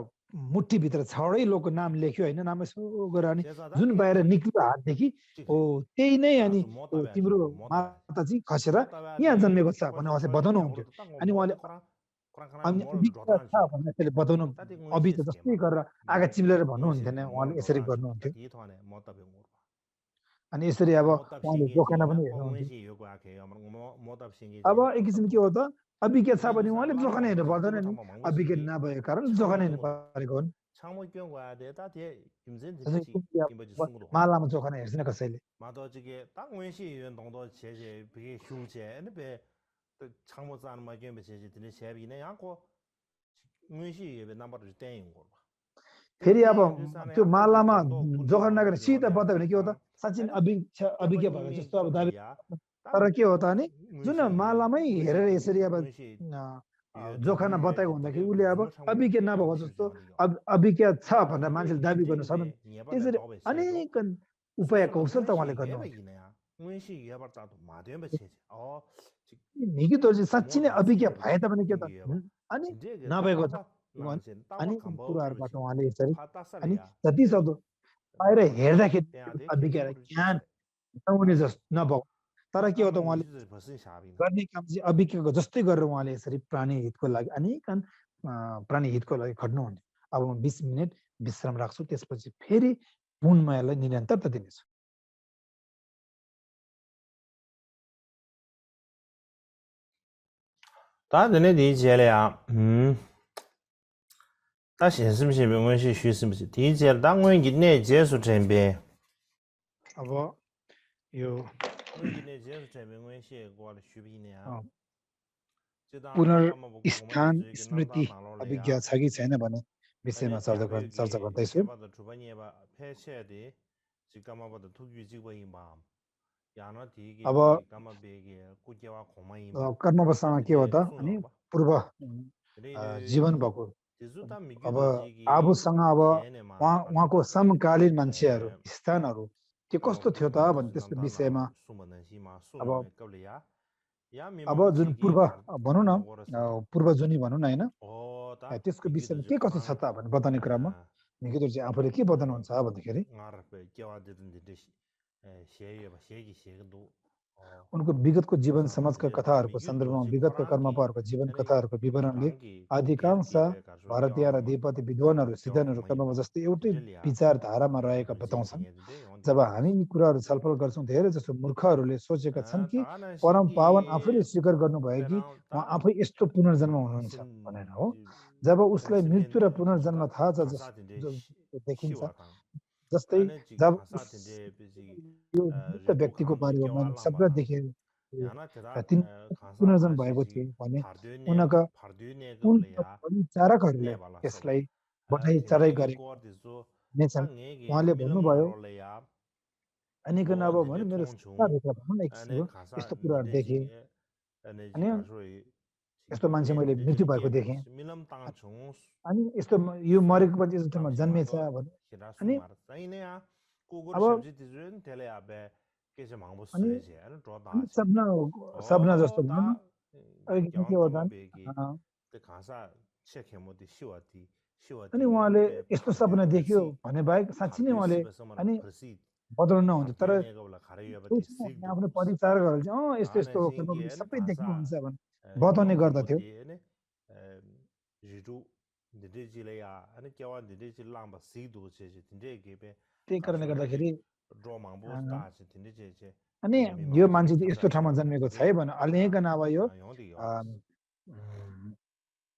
मुठीभित्र छवटै लोकको नाम लेख्यो होइन नाम यसो गरेर अनि जुन बाहिर निक्लियो हातदेखि हो त्यही नै अनि तिम्रो माता चाहिँ खसेर यहाँ जन्मेको छ भनेर उहाँ चाहिँ बताउनु हुन्थ्यो अनि उहाँले बताउनु अभि त जस्तै गरेर आँखा चिम्लेर भन्नुहुन्थेन उहाँले यसरी गर्नुहुन्थ्यो अनि यसरी अब उहाँले जोखाना पनि हेर्नुहुन्थ्यो अब एक किसिम के हो त अभिज्ञ छ भने उहाँले जोखाना हेर्नु पर्दैन नि अभिज्ञ नभएको कारण जोखाना हेर्नु परेको हुन् मालामा जोखाना हेर्छन् कसैले फेरि अब त्यो मालामा जोखाना नगरेर सिधा बतायो भने के हो त साँच्चै अभिज्ञ भएको जस्तो अब दाबी तर के हो त अनि जुन मालामै हेरेर यसरी अब जोखाना बताएको हुँदाखेरि उसले अब अभिज्ञ नभएको जस्तो अभिज्ञ छ भनेर मान्छेले दाबी गर्न सक्दैन त्यसरी अनेक उपाय कौशल त उहाँले गर्नुहुन्थ्यो मिगी दोर्जी साँच्ची नै अभिज्ञ भए तापनि के त अनि नभएको छ अनेक कुराहरूबाट उहाँले यसरी अनि जति सक्दो बाहिर हेर्दाखेरि अभिज्ञ ज्ञान नहुने जस्तो नभएको तर के हो त उहाँले गर्ने काम चाहिँ अभिज्ञको जस्तै गरेर उहाँले यसरी प्राणी हितको लागि अनेक प्राणी हितको लागि खट्नुहुन्थ्यो अब म 20 मिनेट विश्राम राख्छु त्यसपछि फेरि पुनमयलाई निरन्तरता दिनेछु 答人类理解了呀，他显示不是没关系，虚实不是理解了。当我们今天结束这边， अब यो 我们今天结束这边关系过了虚比呢。 पुनर्स्थान स्मृति अभिज्ञ छ कि छैन भन्ने विषयमा चर्चा गर्दैछु अब कर्मवशमा के हो त अनि पूर्व जीवन भएको अब आफूसँग अब उहाँको समकालीन मान्छेहरू स्थानहरू त्यो कस्तो थियो त भन्ने त्यसको विषयमा अब जुन पूर्व भनौँ न पूर्व जुनी भनौँ न हैन त्यसको विषयमा के कस्तो छ त भन्ने बताउने क्रममा निकितुर चाहिँ आफूले के बताउनुहुन्छ भन्दाखेरि उनको विगतको जीवन समाजका कथाहरूको सन्दर्भमा विगतका कर्मपाहरूको जीवन कथाहरूको विवरणले अधिकांश भारतीय र अधिपति विद्वानहरू सिद्धान्तहरू कर्ममा जस्तै एउटै विचारधारामा रहेका बताउँछन् जब हामी यी कुराहरू छलफल गर्छौँ धेरै जसो मूर्खहरूले सोचेका छन् कि परम पावन आफैले स्वीकार गर्नुभयो कि उहाँ आफै यस्तो पुनर्जन्म हुनुहुन्छ भनेर हो जब उसलाई मृत्यु र पुनर्जन्म थाहा छ देखिन्छ जस्तै जब यो मृत व्यक्तिको बारेमा मैले सबैलाई देखेँ तिन पुनर्जन्म भएको थियो भने उनका परिचारकहरूले त्यसलाई बधाई चढाइ गरेका छन् उहाँले भन्नुभयो अनिकन अब भने मेरो सपनाभित्र भनौँ न एक किसिमको यस्तो कुराहरू देखेँ अनि यस्तो मान्छे मैले मृत्यु भएको देखेँ अनि यस्तो यो मरेको पछि यस्तो जन्मेछ भने अनि अब सपना जस्तो भनौँ न के हो अनि उहाँले यस्तो सपना देख्यो भने बाहेक साँच्ची नै उहाँले अनि बताउनु नहुन्थ्यो तर आफ्नो परिचारकहरूले चाहिँ यस्तो यस्तो सबै देख्नुहुन्छ भने बताउने गर्दथ्यो त्यही कारणले गर्दाखेरि अनि यो मान्छे चाहिँ यस्तो ठाउँमा जन्मेको छ है भने अनेकन अब यो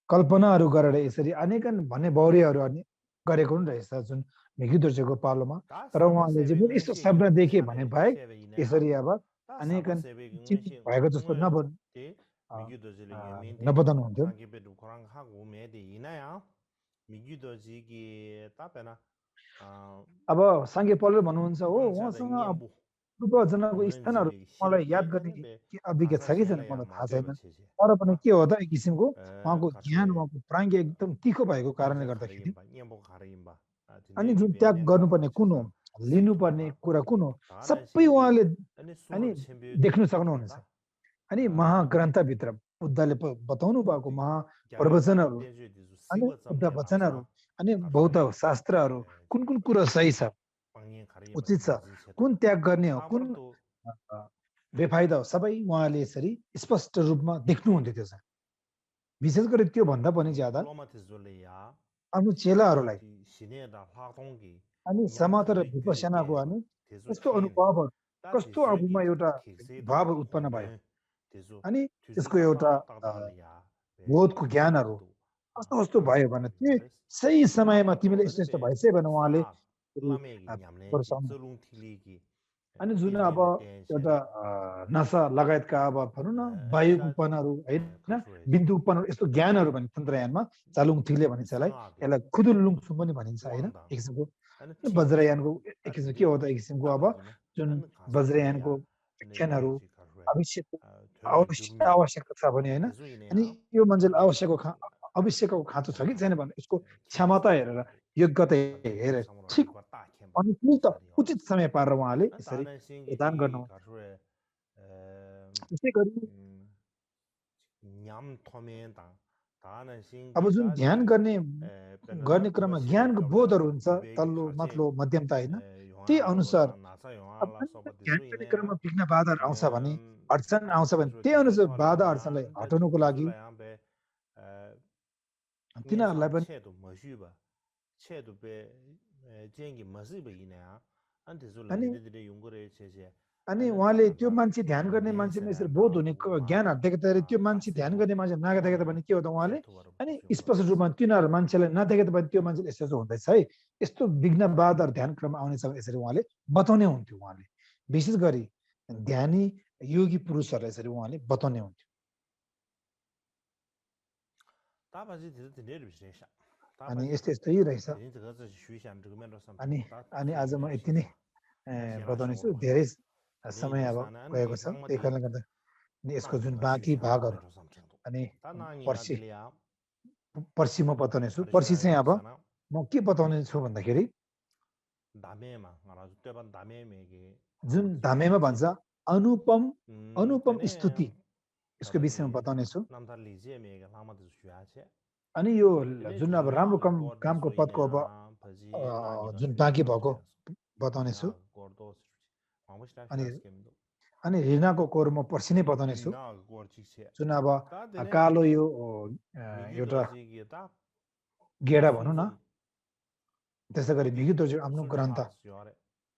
कल्पनाहरू गरेर यसरी अनेकन भन्ने बौर्यहरू अनि गरेको पनि रहेछ जुन मिगिदोर्जेको पालोमा तर उहाँले चाहिँ यस्तो सपना देखे भने बाहेक यसरी अब अनेकन चिन्तित भएको जस्तो नबताउनुहुन्थ्यो अब साङ्गे पौलले भन्नुहुन्छ हो उहाँसँग पूर्वजन्मको स्थानहरू मलाई याद गर्ने के अभिज्ञ छ कि छैन मलाई थाहा छैन तर पनि के हो त एक किसिमको उहाँको ज्ञान उहाँको प्राज्ञ एकदम तिखो भएको कारणले गर्दाखेरि अनि जुन त्याग गर्नुपर्ने कुन हो लिनुपर्ने कुरा कुन हो सबै उहाँले अनि देख्न सक्नुहुनेछ अनि महाग्रन्थभित्र बुद्धले बताउनु भएको महाप्रवचनहरू अनि बुद्ध वचनहरू अनि बौद्ध शास्त्रहरू कुन कुन कुरा सही छ उचित छ कुन त्याग गर्ने हो कुन बेफाइदा हो सबै उहाँले यसरी स्पष्ट रूपमा देख्नुहुन्थ्यो त्यो चाहिँ विशेष गरी त्यो भन्दा पनि ज्यादा आफ्नो चेलाहरूलाई अनि समातर विपसनाको अनि कस्तो अनुभवहरू कस्तो आफूमा एउटा भाव उत्पन्न भयो अनि त्यसको एउटा बोधको ज्ञानहरू कस्तो कस्तो भयो भने त्यो सही समयमा तिमीले यस्तो यस्तो भएछ भने उहाँले अनि जुन अब एउटा नशा लगायतका अब भनौँ न वायु उपनहरू होइन बिन्दु उपनहरू यस्तो ज्ञानहरू भने तन्त्रयानमा चालुङथिले भनिन्छ यसलाई खुदुलुङसुम पनि भनिन्छ होइन एक किसिमको वज्रयानको एक किसिमको के हो त एक किसिमको अब जुन वज्रयानको व्याख्यानहरू भविष्यको आवश्यकता छ भने हैन अनि यो मान्छेले आवश्यकको खाँचो छ कि छैन भने उसको क्षमता हेरेर योग्यता हेरेर ठिक अनुकूल उचित समय पारेर उहाँले यसरी प्रदान गर्नुहुन्छ त्यसै गरी अब जुन ध्यान गर्ने क्रममा ज्ञानको बोधहरू हुन्छ तल्लो माथिल्लो मध्यमता हैन त्यही अनुसार अब ध्यान गर्ने क्रममा विघ्न बाधाहरू आउँछ भने अडचन आउँछ भने त्यही अनुसार बाधा अडचनलाई हटाउनको लागि तिनीहरूलाई पनि अनि उहाँले त्यो मान्छे ध्यान गर्ने मान्छेमा यसरी बोध हुने ज्ञानहरू देख्दाखेरि त्यो मान्छे ध्यान गर्ने मान्छे नदेखेको भने के हो त उहाँले अनि स्पष्ट रूपमा तिनीहरू मान्छेलाई नदेखेको भने त्यो मान्छेले यस्तो हुँदैछ है यस्तो विघ्न बाधाहरू ध्यान क्रममा आउनेछ यसरी उहाँले बताउने हुन्थ्यो उहाँले विशेष गरी ध्यानी योगी पुरुषहरूलाई यसरी उहाँले बताउने हुन्थ्यो अनि यस्तै रहेछ अनि आज म यति नै बताउने छु धेरै समय अब गएको छ त्यही कारणले गर्दा यसको जुन बाँकी भागहरू अनि पर्सि म बताउने छु पर्सि चाहिँ अब म के बताउने छु भन्दाखेरि जुन धामेमा भन्छ अनुपम स्तुति यसको विषयमा बताउने छु अनि यो जुन अब राम्रो कामको पदको अब जुन बाँकी भएको बताउने छु अनि ऋणाको कोर म पर्सि नै बताउने छु जुन अब कालो यो एउटा गेडा भनौँ न त्यसै गरी मिगी दोर्जे आफ्नो ग्रन्थ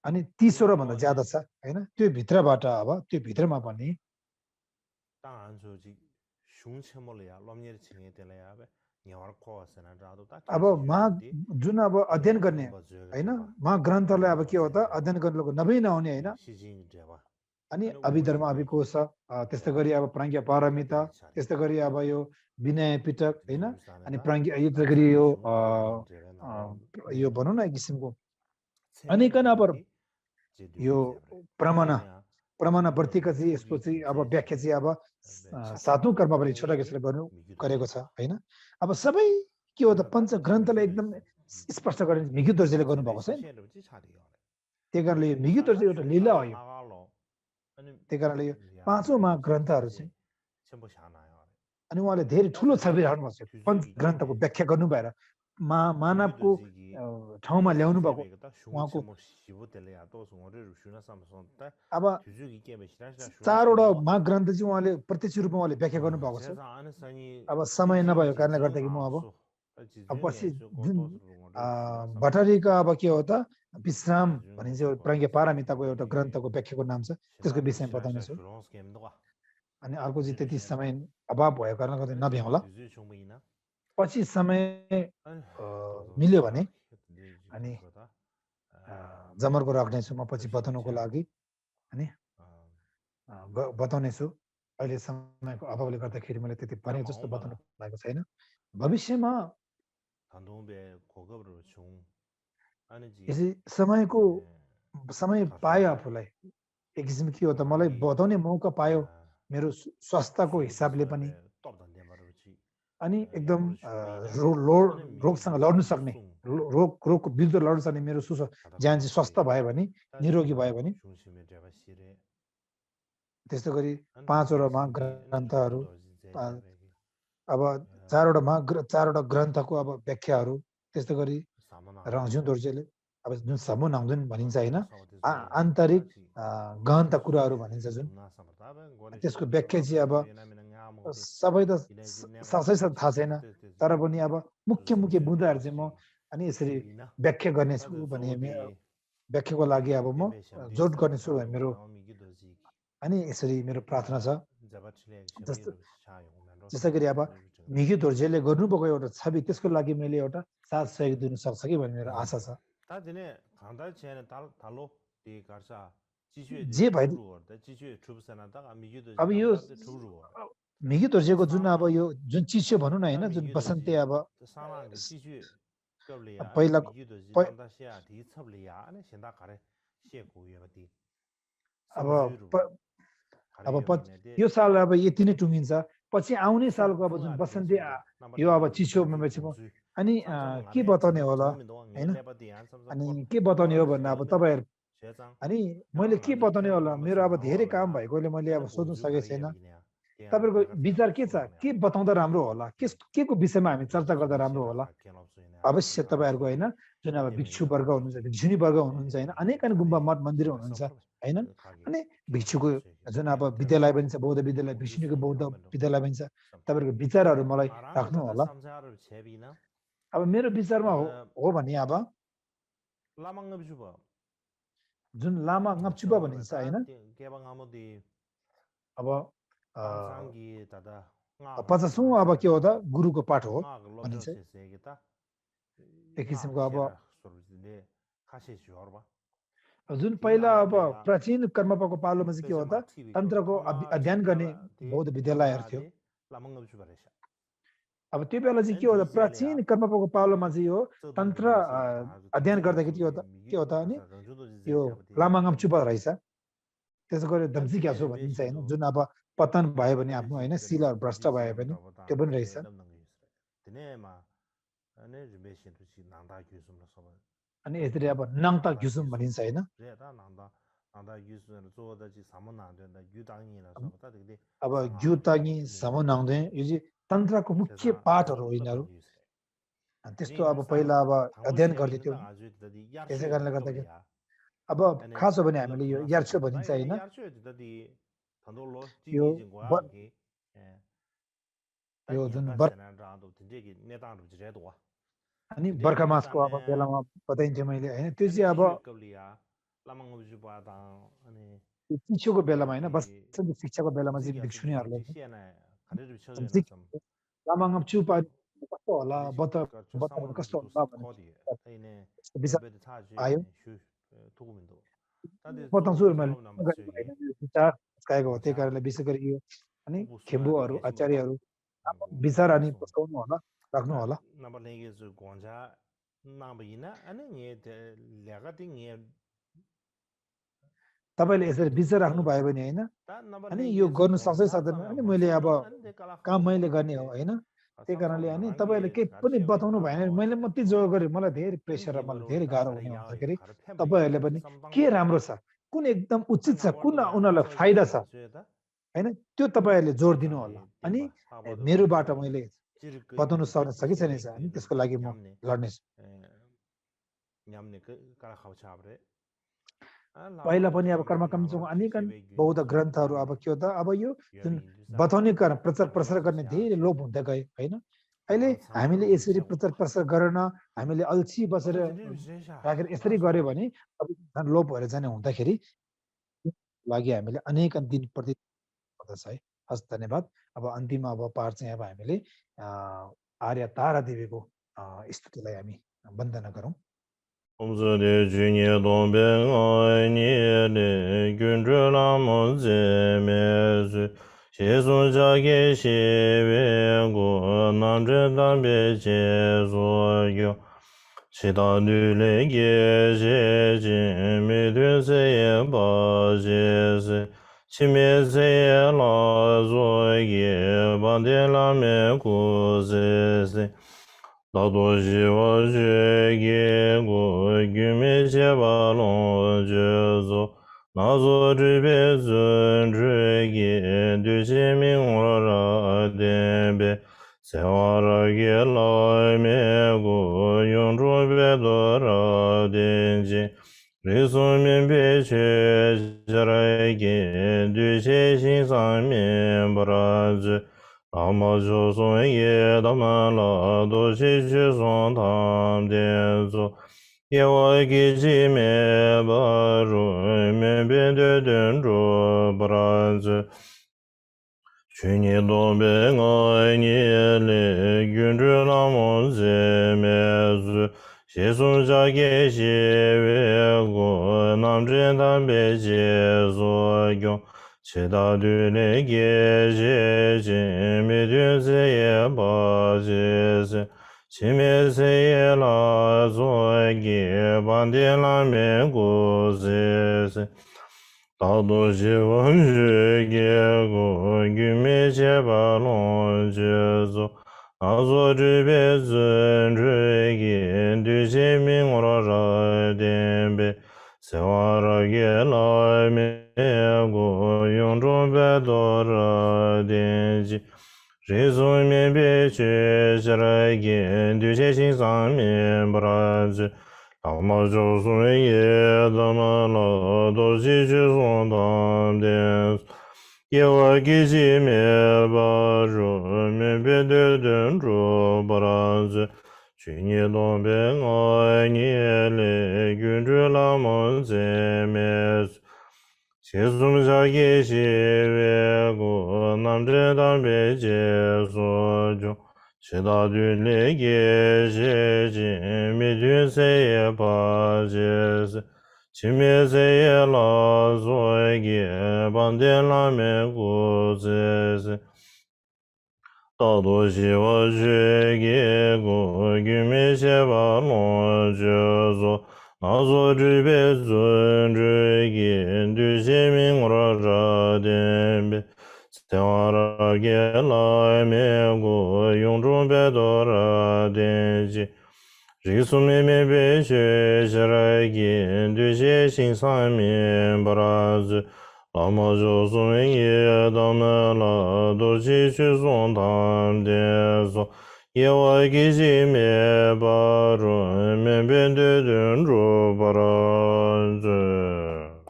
अनि 30 वटा भन्दा ज्यादा छ हैन त्यो भित्रबाट अब त्यो भित्रमा पनि अब जुन अब अध्ययन गर्ने हैन ग्रन्थलाई अब के हो त अध्ययन गर्नुको नभई नहुने हैन अनि अभिधर्म अभिकोश त्यस्तै गरी अब प्राज्ञ पारमिता त्यस्तै गरी अब यो विनय पिटक हैन अनि प्राज्ञ त्यस्तै गरी यो भनौँ न एक किसिमको अनेकन अब यो प्रमाणवर्तीका चाहिँ यसको चाहिँ अब व्याख्या चाहिँ अब 7औं कर्मबली छोटा केसले गर्नु गरेको छ हैन अब सबै के हो त पञ्च ग्रन्थलाई एकदम स्पष्ट गर्ने मिगी दोर्जेले गर्नु भएको छैन त्यही कारणले यो मिगी दोर्जे एउटा लीला हो त्यही कारणले यो 5औं महाग्रन्थहरू चाहिँ अनि उहाँले धेरै ठुलो छवि राख्नु भएको छ पञ्च ग्रन्थको व्याख्या गर्नु भएर मानवको ठाउँमा ल्याउनु भएको उहाँको अब 4वटा महाग्रन्थ चाहिँ उहाँले प्रत्यक्ष रूपमा उहाँले व्याख्या गर्नु भएको छ अब समय नभएको कारणले गर्दाखेरि म अब पछि जुन भट्टराईका अब के हो त विश्राम भनिन्छ प्राज्ञ पारमिताको एउटा ग्रन्थको व्याख्याको नाम छ त्यसको विषयमा बताउने छु अनि अर्को चाहिँ त्यति समय अभाव भएको कारणले गर्दा नभ्याउँला पछि समय मिल्यो भने अनि जमर्को राख्नेछु म पछि बताउनको लागि अनि बताउने छु अहिले समयको अभावले गर्दाखेरि मैले त्यति भने जस्तो बताउनु भएको छैन भविष्यमा यसै समय पायो आफूलाई एक किसिम के हो त मलाई बताउने मौका पायो मेरो स्वास्थ्यको हिसाबले पनि अनि एकदम रोगसँग लड्नु सक्ने रोगको विरुद्ध लड्न सक्ने मेरो ज्यान चाहिँ स्वस्थ भयो भने निरोगी भयो भने त्यस्तै गरी 5वटा ग्रन्थहरू अब 4वटा ग्रन्थको अब व्याख्याहरू त्यस्तै गरी रङजुन दोर्जेले अब जुन समूह नाउँदैन भनिन्छ हैन आन्तरिक गहनता कुराहरू भनिन्छ जुन त्यसको व्याख्या चाहिँ अब सबै त साँच्चै थाहा छैन तर पनि अब मुख्य बुँदाहरू चाहिँ म अनि यसरी व्याख्या गर्नेछु भने व्याख्याको लागि अब म जोड गर्नेछु भने मेरो अनि यसरी मेरो प्रार्थना छ जस्तै गरी अब मिगी दोर्जेले गर्नुभएको एउटा छवि त्यसको लागि मैले एउटा साथ सहयोग दिन सक्छ कि भन्ने मेरो आशा छ जे भए अब यो मिगी दोर्जेको जुन अब यो जुन चिसो भनौँ न हैन जुन बसन्ते अब पहिला अब अब यो साल अब यति नै टुङ्गिन्छ पछि आउने सालको अब जुन बसन्ती यो अब चिसोमा अनि के बताउने होला हैन अनि के बताउने हो भन्दा अब तपाईहरु अनि मैले के बताउने होला मेरो अब धेरै काम भएकोले मैले अब सोध्न सकेको छैन तपाईहरुको विचार के छ के बताउँदा राम्रो होला के को विषयमा हामी चर्चा गर्दा राम्रो होला अवश्य तपाईहरुको हैन जुन अब भिक्षु वर्ग हुनुहुन्छ भिक्षुनी वर्ग हुनुहुन्छ हैन अनेक गुम्बा मठ मन्दिर हुनुहुन्छ हैन अनि भिक्षुको जुन अब विद्यालय पनि छ बौद्ध विद्यालय भिक्षुनीको बौद्ध विद्यालय पनि छ तपाईहरुको विचारहरु मलाई राख्नु होला अब मेरो विचारमा हो भने अब जुन लामा ngapchuba भनिन्छ हैन अब 50औं अब के हो त गुरुको पाठ हो भनिन्छ एक किसिमको अब जुन पहिला अब प्राचीन कर्मपाको पालोमा चाहिँ के हो त तन्त्रको अध्ययन गर्ने बौद्ध विद्यालयहरु थियो अब त्यो बेला चाहिँ के हो त प्राचीन कर्मपाको पालोमा चाहिँ यो तन्त्र अध्ययन गर्दाखेरि के हो त अनि यो लामा ngapchuba रहेछ त्यसो गरे दम्सी क्यासो भनिन्छ हैन जुन अब पतन भयो भने आफ्नो हैन शिला भ्रष्ट भयो भने त्यो पनि रहेछ अनि यसरी अब नङता घ्युसुम भनिन्छ हैन अब ग्युताङी समनाङदे यो चाहिँ तन्त्रको मुख्य पाठहरु हो यिनीहरु त्यस्तो अब पहिला अब अध्ययन गर्दै थियो त्यसै कारणले गर्दाखेरि अब खास हो भने हामीले यो यार्चो भनिन्छ हैन यो जुन अनि बर्खा मासको अब बेलामा बताइन्थ्यो मैले हैन त्यो चाहिँ अब शिक्षाको बेलामा हैन बसन्ती शिक्षाको बेलामा चाहिँ भिक्षुनीहरुले लामा ngapchuba कस्तो होला बताउनु कस्तो होला भन्ने आयो बताउँछु मैले विचार काएको हो त्यही कारणले विशेष गरी यो अनि खेम्बुहरु आचार्यहरु विचार अनि बताउनु होला राख्नु होला तपाईले यसरी विचार राख्नु भयो भने हैन अनि यो गर्नु सक्दै सक्दैन अनि मैले अब काम मैले गर्ने हो हैन त्यही कारणले अनि तपाईले के पनि बताउनु भएन मैले मात्रै जोड गरे मलाई धेरै प्रेसर र मलाई धेरै गाह्रो हुने हुँदाखेरि तपाईहरुले पनि के राम्रो छ कुन एकदम उचित छ कुन उनीहरुलाई फाइदा छ हैन त्यो तपाईहरुले जोड दिनु होला अनि मेरोबाट मैले बताउन सके छैन अनि त्यसको लागि म लड्नेछु पहिला पनि अब कर्मकमसँग अनेक बौद्ध ग्रन्थहरु अब के हो त अब यो जुन बताउने कारण प्रचार प्रसार गर्ने धेरै लोभ हुँदै गए हैन अहिले हामीले यसरी प्रचार प्रसार गर्न हामीले अल्छी बसेर राखेर यसरी गर्यो भने अब लोभ भएर जाने हुँदाखेरि लागि हामीले अनेक दिन प्रति पर्दछ है हस् धन्यवाद अब अन्तिममा अब पाठ चाहिँ अब हामीले आर्य तारा देवीको स्तुतिलाई हामी वन्दना गरौँ Omzade junye dombe ngani le gyunzhe lamo zemezu Shezun jage shewe go namzhe dambe jezo yo Shida nule geje jime dwe seye ba jeze Chime seye la zo ye bande la me ku zeze Dado jiwa jege go gyume jeba long jezo Nazo ribe zun jege duje mingwara dembe Sewara ge la me go yonro bedora denje Riso minbe che jarage duje shinsan membaraje Dama joson ye dama la do shi shi son tam den zo Ye wa gi ji me ba ru me be de den ro bra zi Chu ni do be nga ni le gyun zhu la mo zi me zu Shi sun ja ge shi we go nam zhen dan be je zo gyong Chida dune geje jime dun seye ba jeze Chime seye la zo ge bande la me go zeze 大多希望是结果，愚昧且把龙接走。那所知别尊追根，对些名我让点呗。塞瓦拉给来美国，用中白多少点击。谁从面别去下来根，对些心上面不拉去。老毛就算也怎么了，都是去送当的。也我给些面包肉，面别的人住不拉去。去年东北爱年嘞，跟着老毛在面。先送下给些外国，南边当北接所中。其他队里给些金，没军谁也怕些事，前面谁也拉所给，帮点拉面过这些。大多希望去给过，给没些把龙接走。那所知别尊追根，对些名我让点别。在瓦拉给来美国，用中别多少点击。人送妹妹别学下来根，对些心上面不拉子。老毛就送也到门了，都去送他的送。也我给些面包准，面边的人住不拉子。